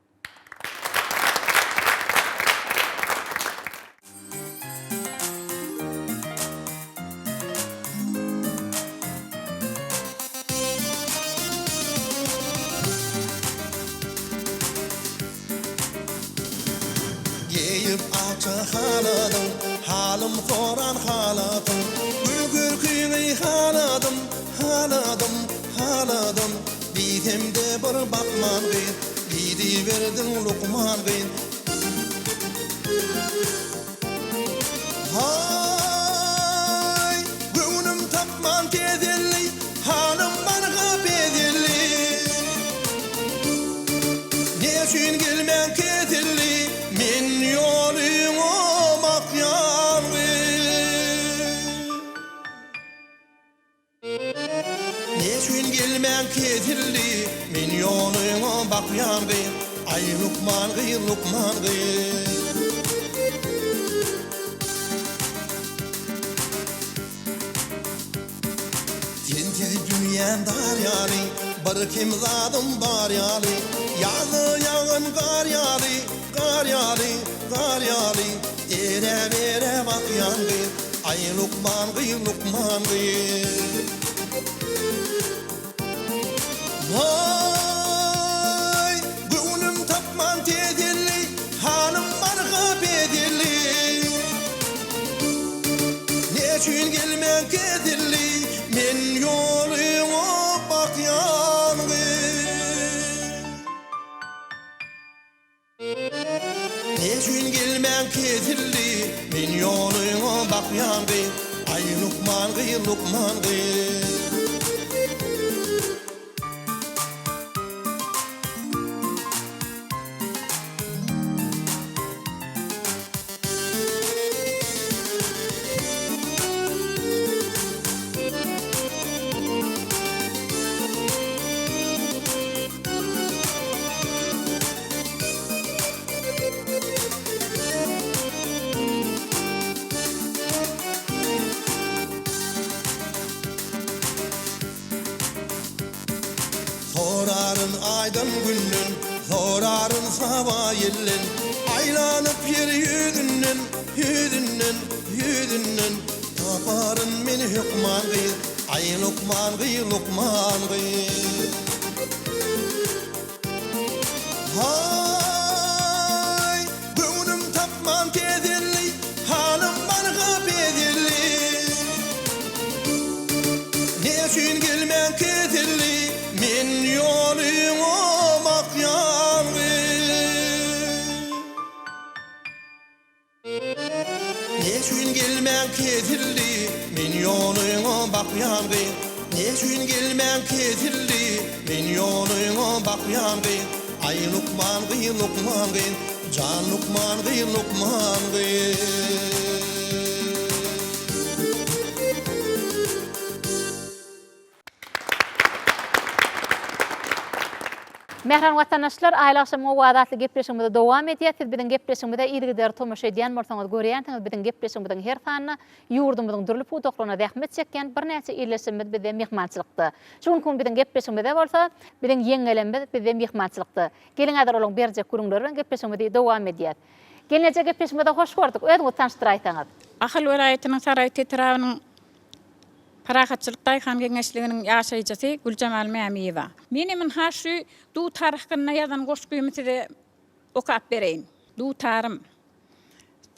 Geýip akja haladyň, Halym soran halatyň. Gül görküňi haladym, haladym, haladym. Diýsemde bir bakman gyz, Diýdiberdiň lukman gyz. Haý, göwnüm tapman teselli, Halym barha peselli. Neçün gelmän keselli, Men ýolyňa bakýan gyz. Neçün gelmän kesildi, Men ýolyňa bakýan gyz, Aý, lukman gyz, lukman gyz. Sensiz dünýäm dar ýaly, Bir kem zadym bar ýaly, Ýazda ýagan gar ýaly, Gar ýaly, gar ýaly, Eräp-eräp akýan gyz, Aý, lukman gyz, lukman gyz. Waý, göwnüm tapman teselli, Halym barha peselli. Neçün gelmän keselli, Men ýolyňa bakýan gyz. Neçün gelmän kesildi, Men ýolyňa bakýan gyz, Aý, lukman gyz, lukman gyz. Soraryn aýdan günden. Soraryn saba ýelden, Aýlanyp ýer ýüzünden, Ýüzünden, ýüzünden, Taparyn men hökman gyz, Aý lukman gyz, lukman gyz. Haý, göwnüm tapman teselli, Halym barha peselli. Neçün gelmän keselli, Men ýolyňa bakýan gyz. Neçün gelmän kesildi, Men ýolyňa bakýan gyz. Neçün gelmän kesildi, Men ýolyňa bakýan gyz. Aý lukman gyz, lukman gyz, Jan lukman gyz, lukman gyz. Mähriban watandaşlar, Aýly agşamyň owazy atly gepleşigimizi dowam edýäs. Siz biziň gepleşigimize yzygiderli tomaşa edýän bolsaňyz, görýänsiňiz, biziň gepleşigimiziň her sanynda ýurdumyzyň dürli pudaklarynda zähmet çekýän birnäçe ildeşlerimiz bizde myhmançylykda. Şu günki gün biziň gepleşigimizde bolsa, biziň ýeňňelemmiz bizde myhmançylykda. Geliň häzir olaryň berjek gürrüňleri bilen gepleşigimizi dowam edýäs. Gelneje gepleşigimize hoş gördük. Özüňizi tanyşdyraýsaňyz. Ahal welaýatynyň Saraýt etrabynyň Parahatçylyk daýhan geňeşliginiň ýaşaýjysy Güljemal Mämiýewa. Menem ynha şu dutar hakynda ýazan goşgymy size okap bereýin. Dutarym.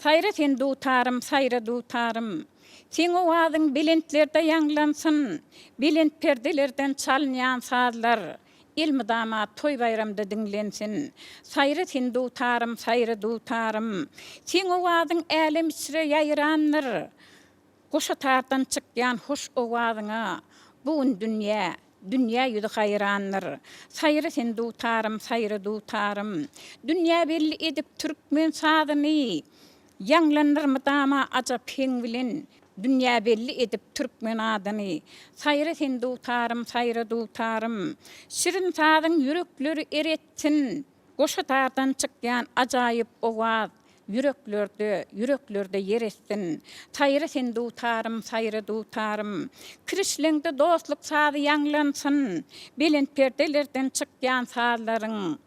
Saýra sen dutarym, saýra dutarym. Seň owazyň belentlerde ýaňlansyn, Belent perdelerden çalynýan sazlar Elmydama toý-baýramda diňlensin. Saýra sen dutarym, saýra dutarym. Seň owazyň älem içre ýaýrandyr. Goşa tardan çykýan hoş owazyňa Bu gün dünýä, dünýä ýüzi haýrandyr. Saýra sen dutarym, saýra dutarym. Dünýä belli edip türkmen sazyny, Ýaňlandyr mydama ajap heň bilen, Dünýä belli edip türkmen adyny. Saýra sen dutarym, saýra dutarym. Şirin sazyň ýürekleri eretsin. Goşa tardan çykýan ajaýyp owaz Ýüreklerde, ýüreklerde ýer etsin. Saýra sen dutarym, saýra dutarym. Kirişleňde dostluk sazy ýaňlansyn. Belent perdelerden çykýan sazlaryň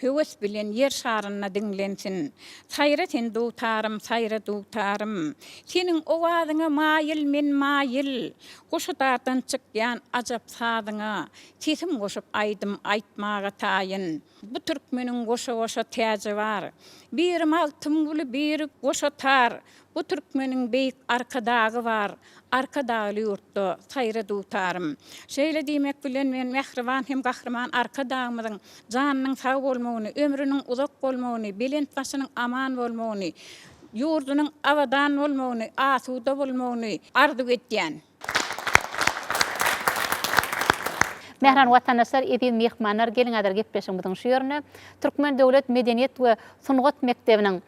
Höwes bilen Ýer şarynda diňlensin. Saýra sen dutarym, saýra dutarym. Seniň owazyňa maýyl men maýyl. Goşa dardan çykýan ajap sazyňa Sesim goşup aýdym aýtmaga taýyn. Bu türkmeniň goşa-goşa täji bar. Biri Magtymguly, biri goşa tar. Bu türkmeniň beýik Arkadagy bar. Arkadagly ýurtda saýra dutarym. Şeýle diýmek bilen men mähriban hem gahryman Arkadagymyzyň janynyň sag bolmagyny, ömrüniň uzak bolmagyny, belent başynyň aman bolmagyny, ýurdunyň abadan bolmagyny, asuda bolmagyny arzuw edýän. Mähriban watandaşlar, eziz myhmanlar, geliň häzir gepleşigimiziň şu ýerine Türkmen döwlet medeniýet we sungat mekdebiniň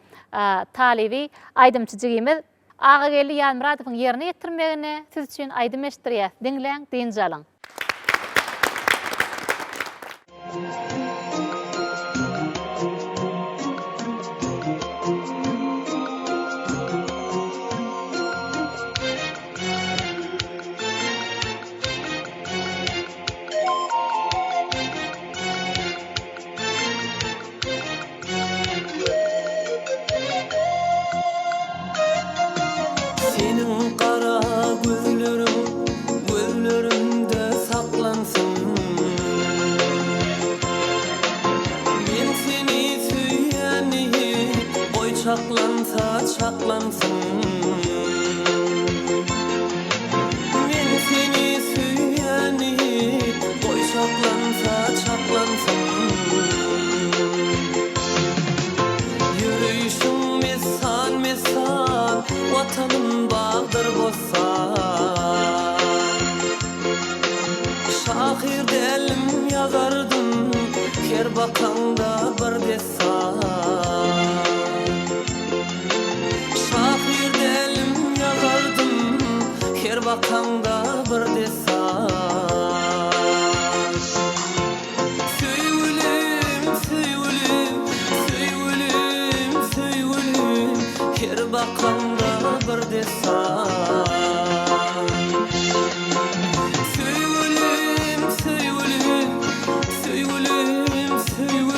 talyby aýdymçy jigimiz Agageldi Ýazmyradowyň ýerine ýetirmeginde siz üçin aýdym eşitdirýäs. Diňläň, dynç alyň. Seniň gara gözleriň gözlerimde saklansyn. Men seni söýýän diýip, goý çaklansa çaklansyn. Men seni söýýän diýip, goý çaklansa çaklansyn. Ýöreýşiň messan-messan, Watanym bagdyr bossan. Şahyr däldim, ýazardym, Her bakaňda bir dessan. Şahyr däldim, ýazardym, Her bakaňda bir dessan. Söýgülim, söýgülim, söýgülim, söýgülim, Her bakaňda bir dessan. Söýgülim, söýgülim, söýgülim, söýgülim.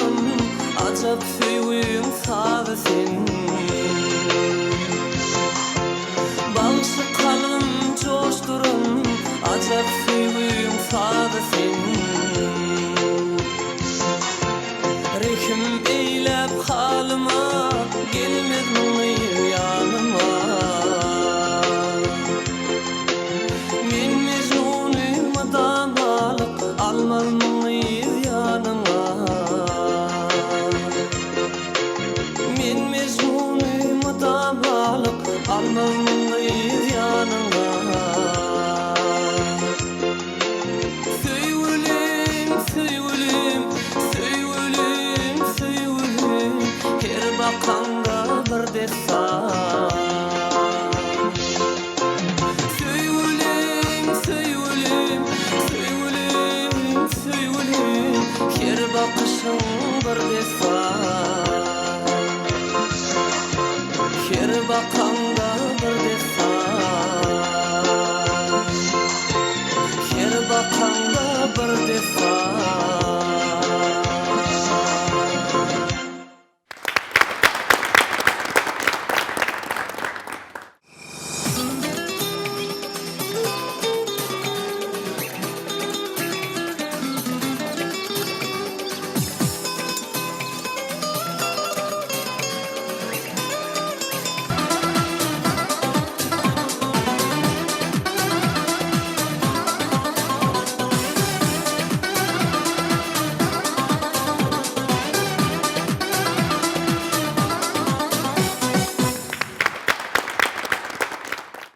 joşduran Ajap söýgüň sazy sen. Bagşy kalbym joşduran Ajap söýgüň sazy sen. Rehim eýläp halyma Gelmezmiň gyz ýanyma. Men Mejnuny mydamalyk Almazmyň gyz ýanyňa. Men Mejnuny mydamalyk Almazmyň gyz ýanyňa. Söýgülim, söýgülim, söýgülim, söýgülim, Her bakaňda bir dessan. Söýgülim, söýgülim, söýgülim, söýgülim, Her bakyşyň bir dessan. Her bakaňda bir dessan. Her bakaňda bir dessan.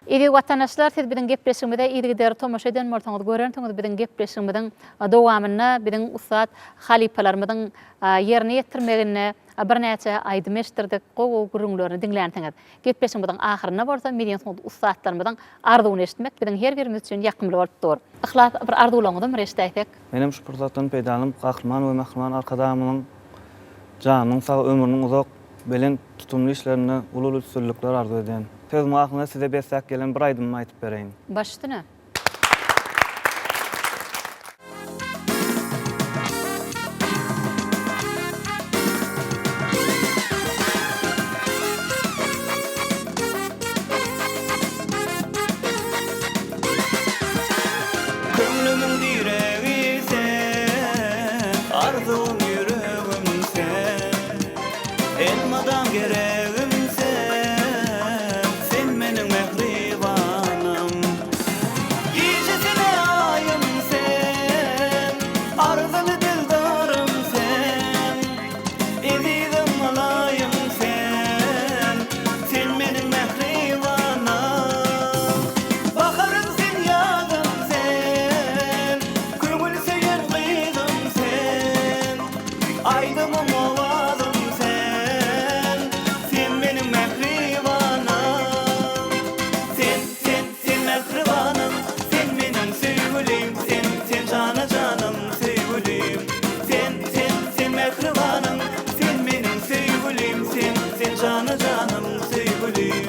Eziz watandaşlar siz biziň gepleşigimize yzygiderli tomaşa eden bolsaňyz görensiňiz biziň gepleşigimiziň dowamynda biziň ussat halypalarymyzyň ýerine ýetirmeginde birnäçe aýdym eşitdirdik gowy gowy gürrüňlerini diňlänsiňiz. Gepleşigimiziň ahyrynda bolsa medeni sungat ussatlarymyzyň arzuwyny eşitmek biziň her birimiz üçin ýakymly bolup dur. Yhlas bir arzuwlaryňyzam bir eşidäýsek. Menem şu pursatdan peýdalanyp Gahryman we Mähriban Arkadagymyzyň janynyň sag, ömrüniň uzak, belent tutumly işlerinde uly-uly üstünlikler arzuw edýän. Sözümiň ahyrynda size besläp gelen bir aýdymymy aýdyp bereýin. Baş üstüne. Köňlümiň diregi sen, Arzuwym ýüregim sen. Elmydam geregim sen, Sen meniň mähribanym. Gijesine aýym sen, Arzyly dildarym sen. Ezizim mylaýym sen, Sen meniň mähribanym. Baharym sen ýazym sen, Köňül söýen gyzym sen. Aýdymym owazym sen, Sen meniň mähribanym. Sen, sen, sen mähribanym, Sen meniň söýgülim, sen, sen jana-janym söýgülim. Sen, sen, sen mähribanym, Sen meniň söýgülim, sen, sen jana-janym söýgülim.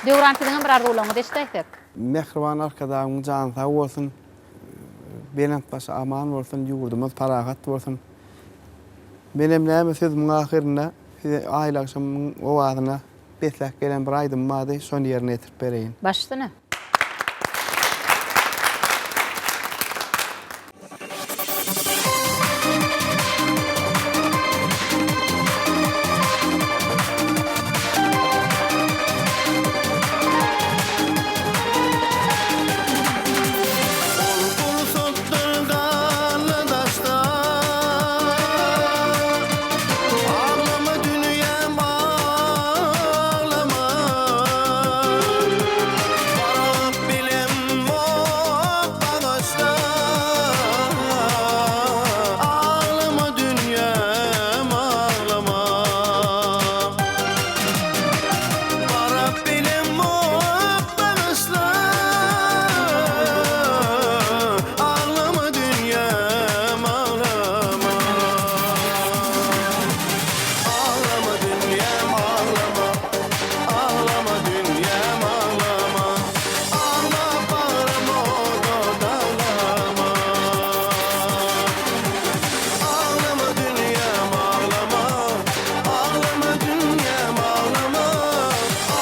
Döwran siziňem bir arzuwlaryňyzy eşidäýsek. Mähriban Arkadagymyň jany sag bolsun, belent başy aman bolsun, ýurdumyz parahat bolsun. Menem näme sözümiň ahyrynda size Aýly agşamyň owazyna besläp gelen bir aýdymym bardy, şony ýerine ýetirip bereýin. Baş üstüne. Ol pursatlar ganly daşda Aglama dünýäm aglama Baryp bilemok bagaçda Aglama dünýäm aglama Baryp bilemok bagyşla Aglama dünýäm aglama Aglama dünýäm aglama Aglama dünýäm aglama Agla bagrym oda daglama Aglama dünýäm aglama Aglama dünýäm aglama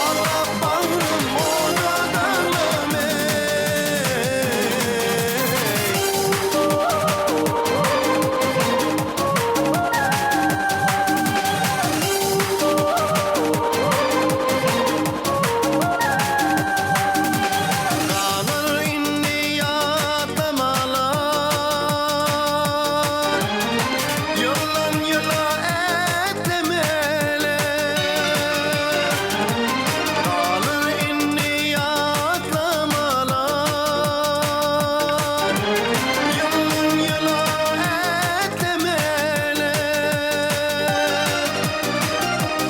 Aglap bagrym oda daglama eý. Galar indi ýatlamalar, Ýyldan ýyla ätlemeler. Galar indi ýatlamalar, Ýyldan ýyla ätlemeler.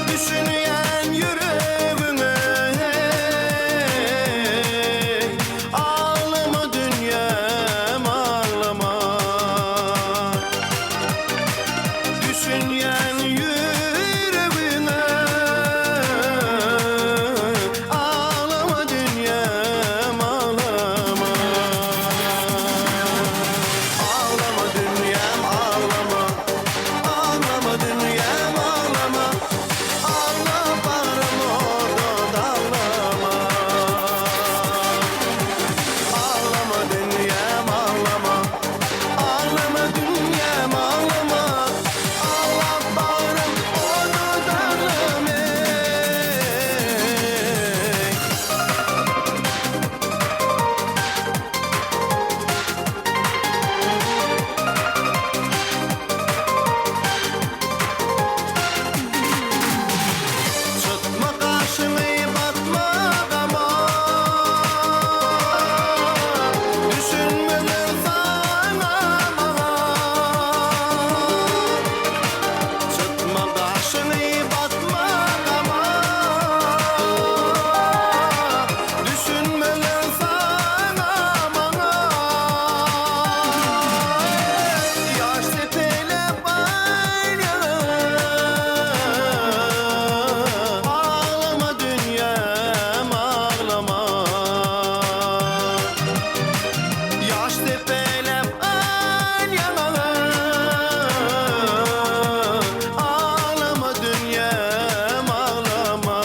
Düşünýän ýüregiňe heý, Aglama dünýäm aglama. Düşünýän ýüregiňe, Aglama dünýäm aglama. Aglama dünýäm aglama, Aglama dünýäm aglama, Agla bagrym oda daglama. Aglama dünýäm aglama, Aglama dünýäm aglama, Aglap bagrym oda daglama eý. Çytma gaşyňy batma gama Düşünmeler saňa maňa Çytma gaşyňy batma gama Düşünmeler saňa maňa Ýaş sepelep aýnaga Aglama dünýäm aglama Ýaş sepelep aýnaga Aglama dünýäm aglama.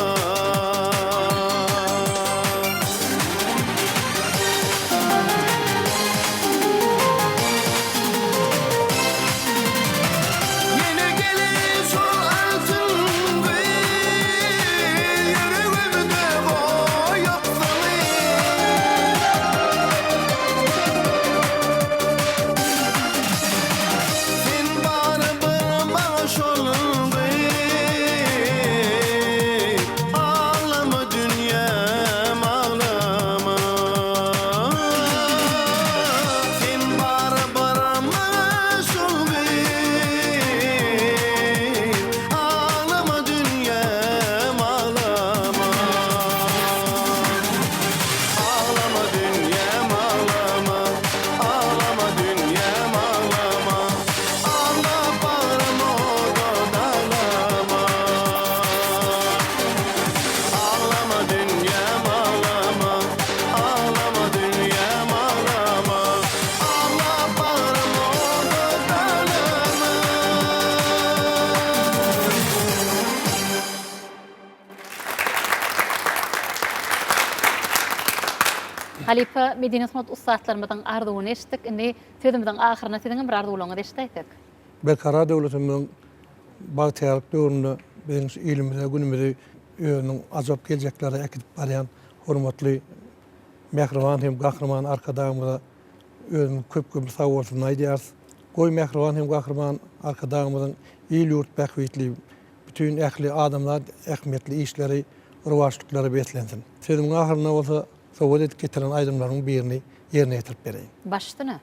Ýene geler şol altyn gyz, Ýüregimde goýup sany. Sen barybir maňa şol gyz, Aglama dünýäm aglama. Sen barybir maňa şol gyz, Aglama dünýäm aglama. Aglama dünýäm aglama, Aglama dünýäm aglama, Agla bagrym oda. Halypa medeni-sungat ussatlarymyzyň arzuwyny eşitdik. Indi sözümiziň ahyrynda siziň hem bir arzuwlaryňyzy eşidäýsek. Berkarar döwletimiziň bagtyýarlyk döwründe biziň şu ilimize, günümizi özüniň ajap geljeklere äkidip barýan hormatly mähriban hem Gahryman Arkadagymyza özümiziň köp-köp sagbolsunyny aýdýarys. Goý, mähriban hem Gahryman Arkadagymyzyň il-ýurt bähbitli, bütin ähli adamzat ähmiýetli işleri rowaçlyklara beslensin. Sözümiň ahyrynda bolsa sowgat edip getiren aýdymlarymyň birini ýerine ýetirip bereýin. Baş üstüne.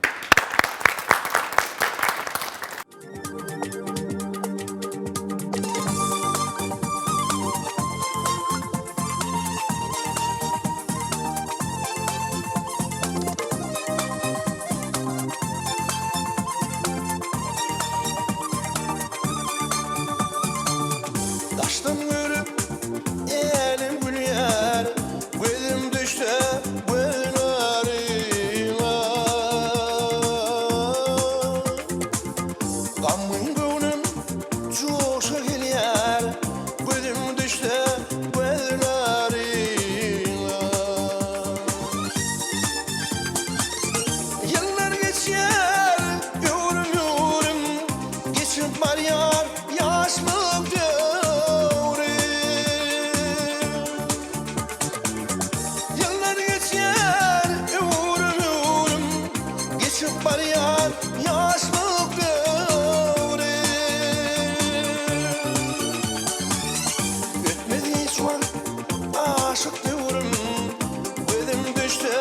Daşdan görüp älem gülýär, Gözüm düşse gözleriňe. Gamgyn göwnüm joşa gelýär, Gözüm düşse gözleriňe. Ýyllar geçýär, öwrüm-öwrüm, Geçip barýar ýaşlyk döwri. Ýyllar geçýär, öwrüm-öwrüm, Geçip barýar ýaşlyk döwri. Ötmez hiç wagt aşyk döwrüm, Gözüm düşse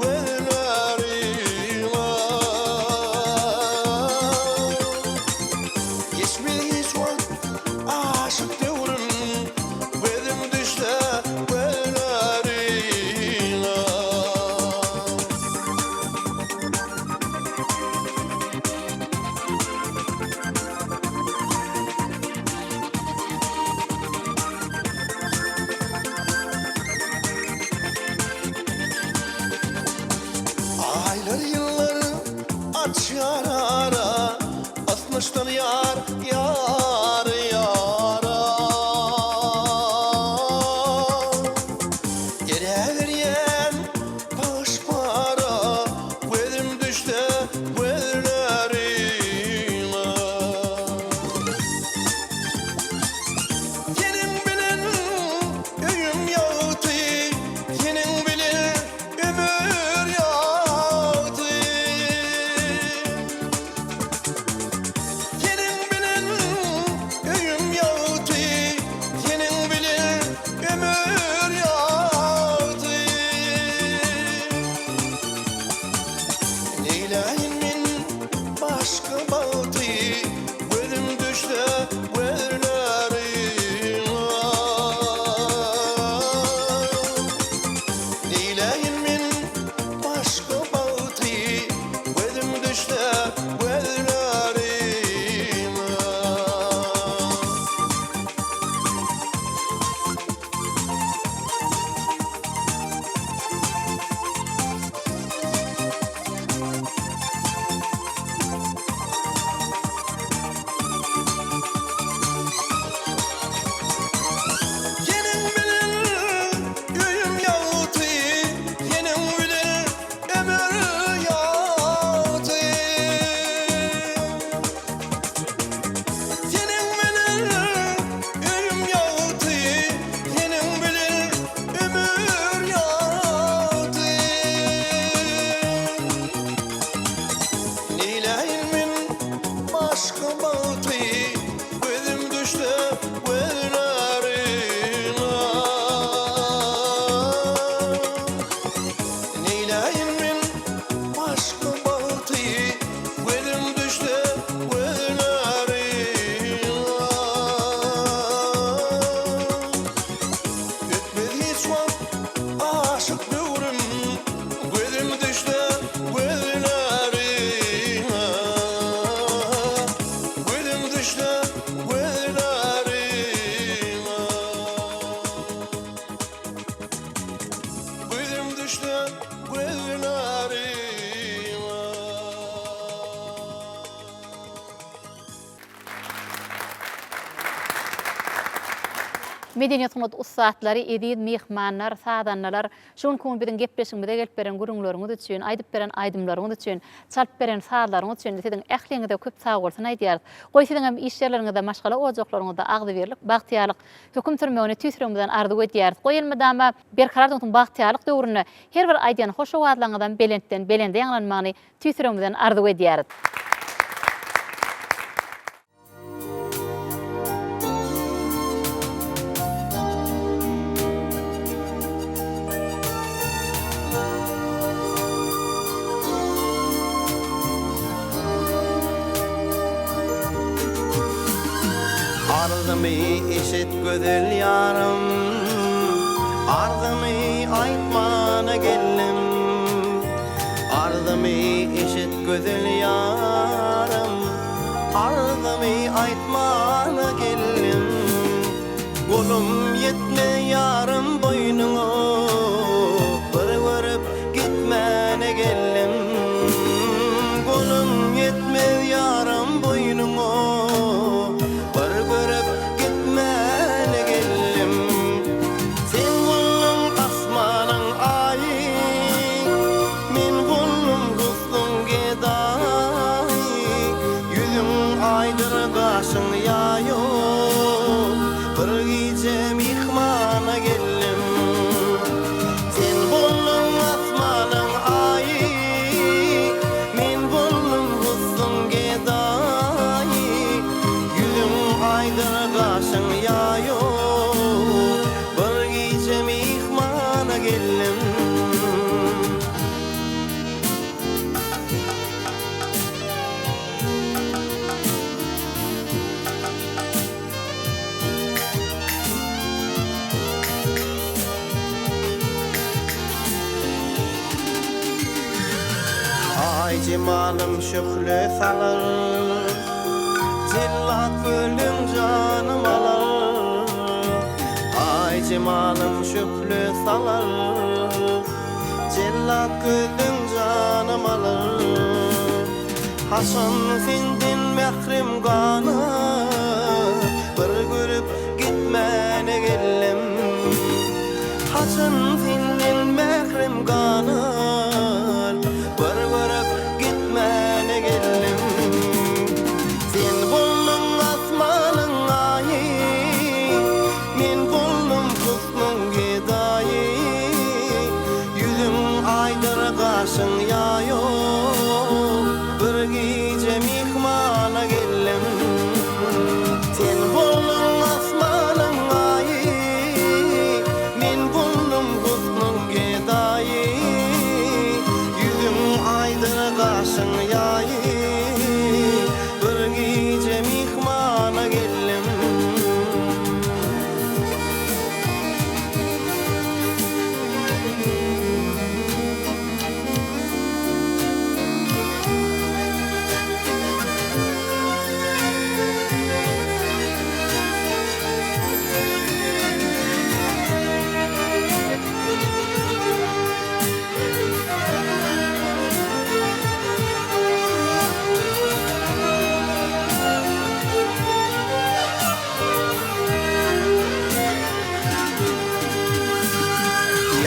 gözleriňe. Geçmez hiç wagt aşyk döwrüm, Gözüm düşse gözleriňe. Aýlar ýyllar açýar ara, Ysnyşdyrýar ýar ýara. Eräberýän paş-para, Gözüm düşse gözleriňe. Seniň bilen öýüm ýagty, Seniň bilen ömür ýagty. Seniň bilen. Medeniýet sungat ussatlary, eziz myhmanlar, sazandalar, şu günki gün biziň gepleşigimize gelip beren gürrüňleriňiz üçin, aýdyp beren aýdymlaryňyz üçin, çalyp beren sazlaryňyz üçin siziň ähliňize köp sagbolsun aýdýarys. Goý siziň hem iş ýerleriňizde, maşgala ojaklaryňyzda agzybirlik, bagtyýarlyk höküm sürmegini tüýs ýüregimizden arzuw edýäris. Goý elmydama Berkarar döwletiň bagtyýarlyk döwründe her bir aýdýan hoş owazlaryňyzam belentden belende ýaňlanmagyny tüýs ýüregimizden arzuw edýäris. Arzymy eşit gözel ýarym, Arzymy aýtmana geldim. Arzymy eşit gözel ýarym, Arzymy aýtmana geldim. Golum ýetme ýarym boýnuňa, Bir görüp gitmäne geldim. Golum ýetmez ýarym boýnuňa, Bir görüp gitmäne geldim. Sen bolduň asmanyň aýy, Men boldum husnuň gedaýy. Ýüzüň aýdyr gaşyň ýaýo, Bir gije myhmana geldim. Sen bolduň asmanyň aýy, Men boldum husnuň gedaýy. Ýüzüň aýdyr gaşyň ýaýo, Bir gije myhmana geldim. Aý jemalym şöhle salar, Jellat gölüň janym alar. Aý jemalym şöhle salar, Jellat gözüň janym alar. Haçan senden mährim ganar, Bir görüp gitmäne geldim. Haçan senden mährim ganar, Bir görüp gitmäne geldim. Sen bolduň asmanyň aýy, Men boldum husnuň gedaýy. Ýüzüň aýdyr gaşyň ýaýo, Bir gije myhmana geldim. Sen bolduň asmanyň aýy, Men boldum husnuň gedaýy. Ýüzüň aýdyr gaşyň ýaýy, Bir gije myhmana geldim.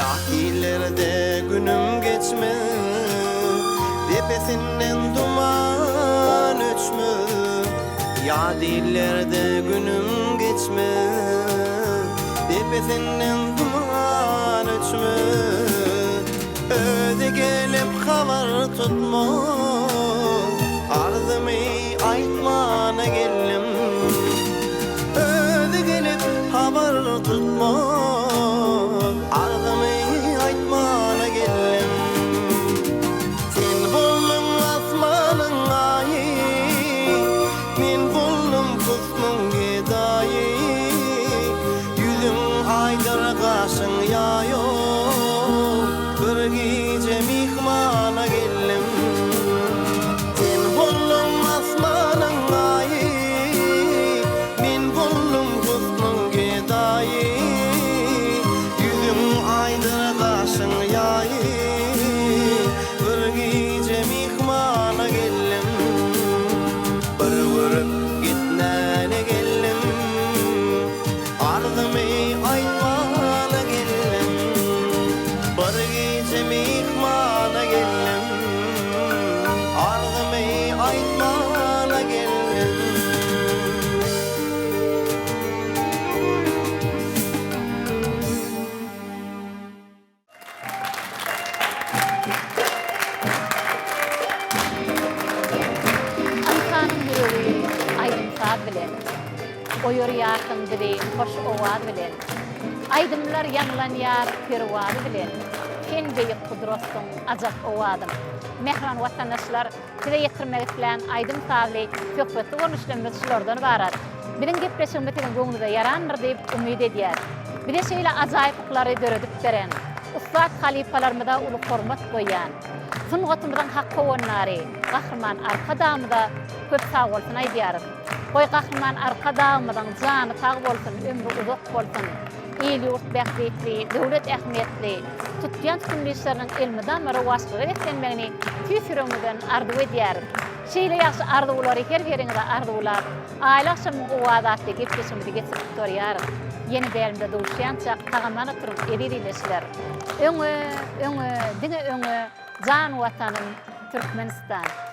Ýat illerde günüm geçmez, Depesinden duman öçmez. Ýat illerde günüm geçmez, Depesinden duman öçmez. Özi gelip habar tutmaz, Arzymy aýtmana geldim. Özi gelip habar tutmaz, Arzymy aýtmana geldim. Sen bolduň asmanyň aýy, Men boldum husnuň gedaýy. Ýüzüň aýdyr gaşyň ýaýo, Bir gije myhmana geldim. bilen. Oýarýarsyň bizi hoş owaz bilen. Aýdymlar ýaňlanýar perwazy bilen. Sen beýik gudratsyň, ajap owazym. Mähriban watandaşlar, size ýetirmek islän aýdym-sazly söhbetli görnüşlerimiz şulardan ybarat. Biziň gepleşigimiz siziň göwnüňize ýarandyr diýip umyt edýäs. Bize şeýle ajaýyplyklary döredip beren, ussat halypalarymyza uly hormat goýýan, sungatymyzyň hak howandary Gahryman Arkadagymyza köp sagbolsun aýdýarys. Goý Gahryman Arkadagymyzyň jany sag bolsun, ömri uzak bolsun! Il-ýurt bähbitli, döwlet ähmiýetli tutýan tutumly işleriniň elmydama rowaçlyga beslenmegini tüýs ýüregimizden arzuw edýäris. Şeýle ýagşy arzuwlary her biriňize arzuwlap, Aýly agşamyň owazy atly gepleşigimizi geçirip gutarýarys. Ýene bärimde duşýançak sag-aman oturyň eziz ildeşler! Öňe, öňe, diňe öňe, jan Watanym, Türkmenistan!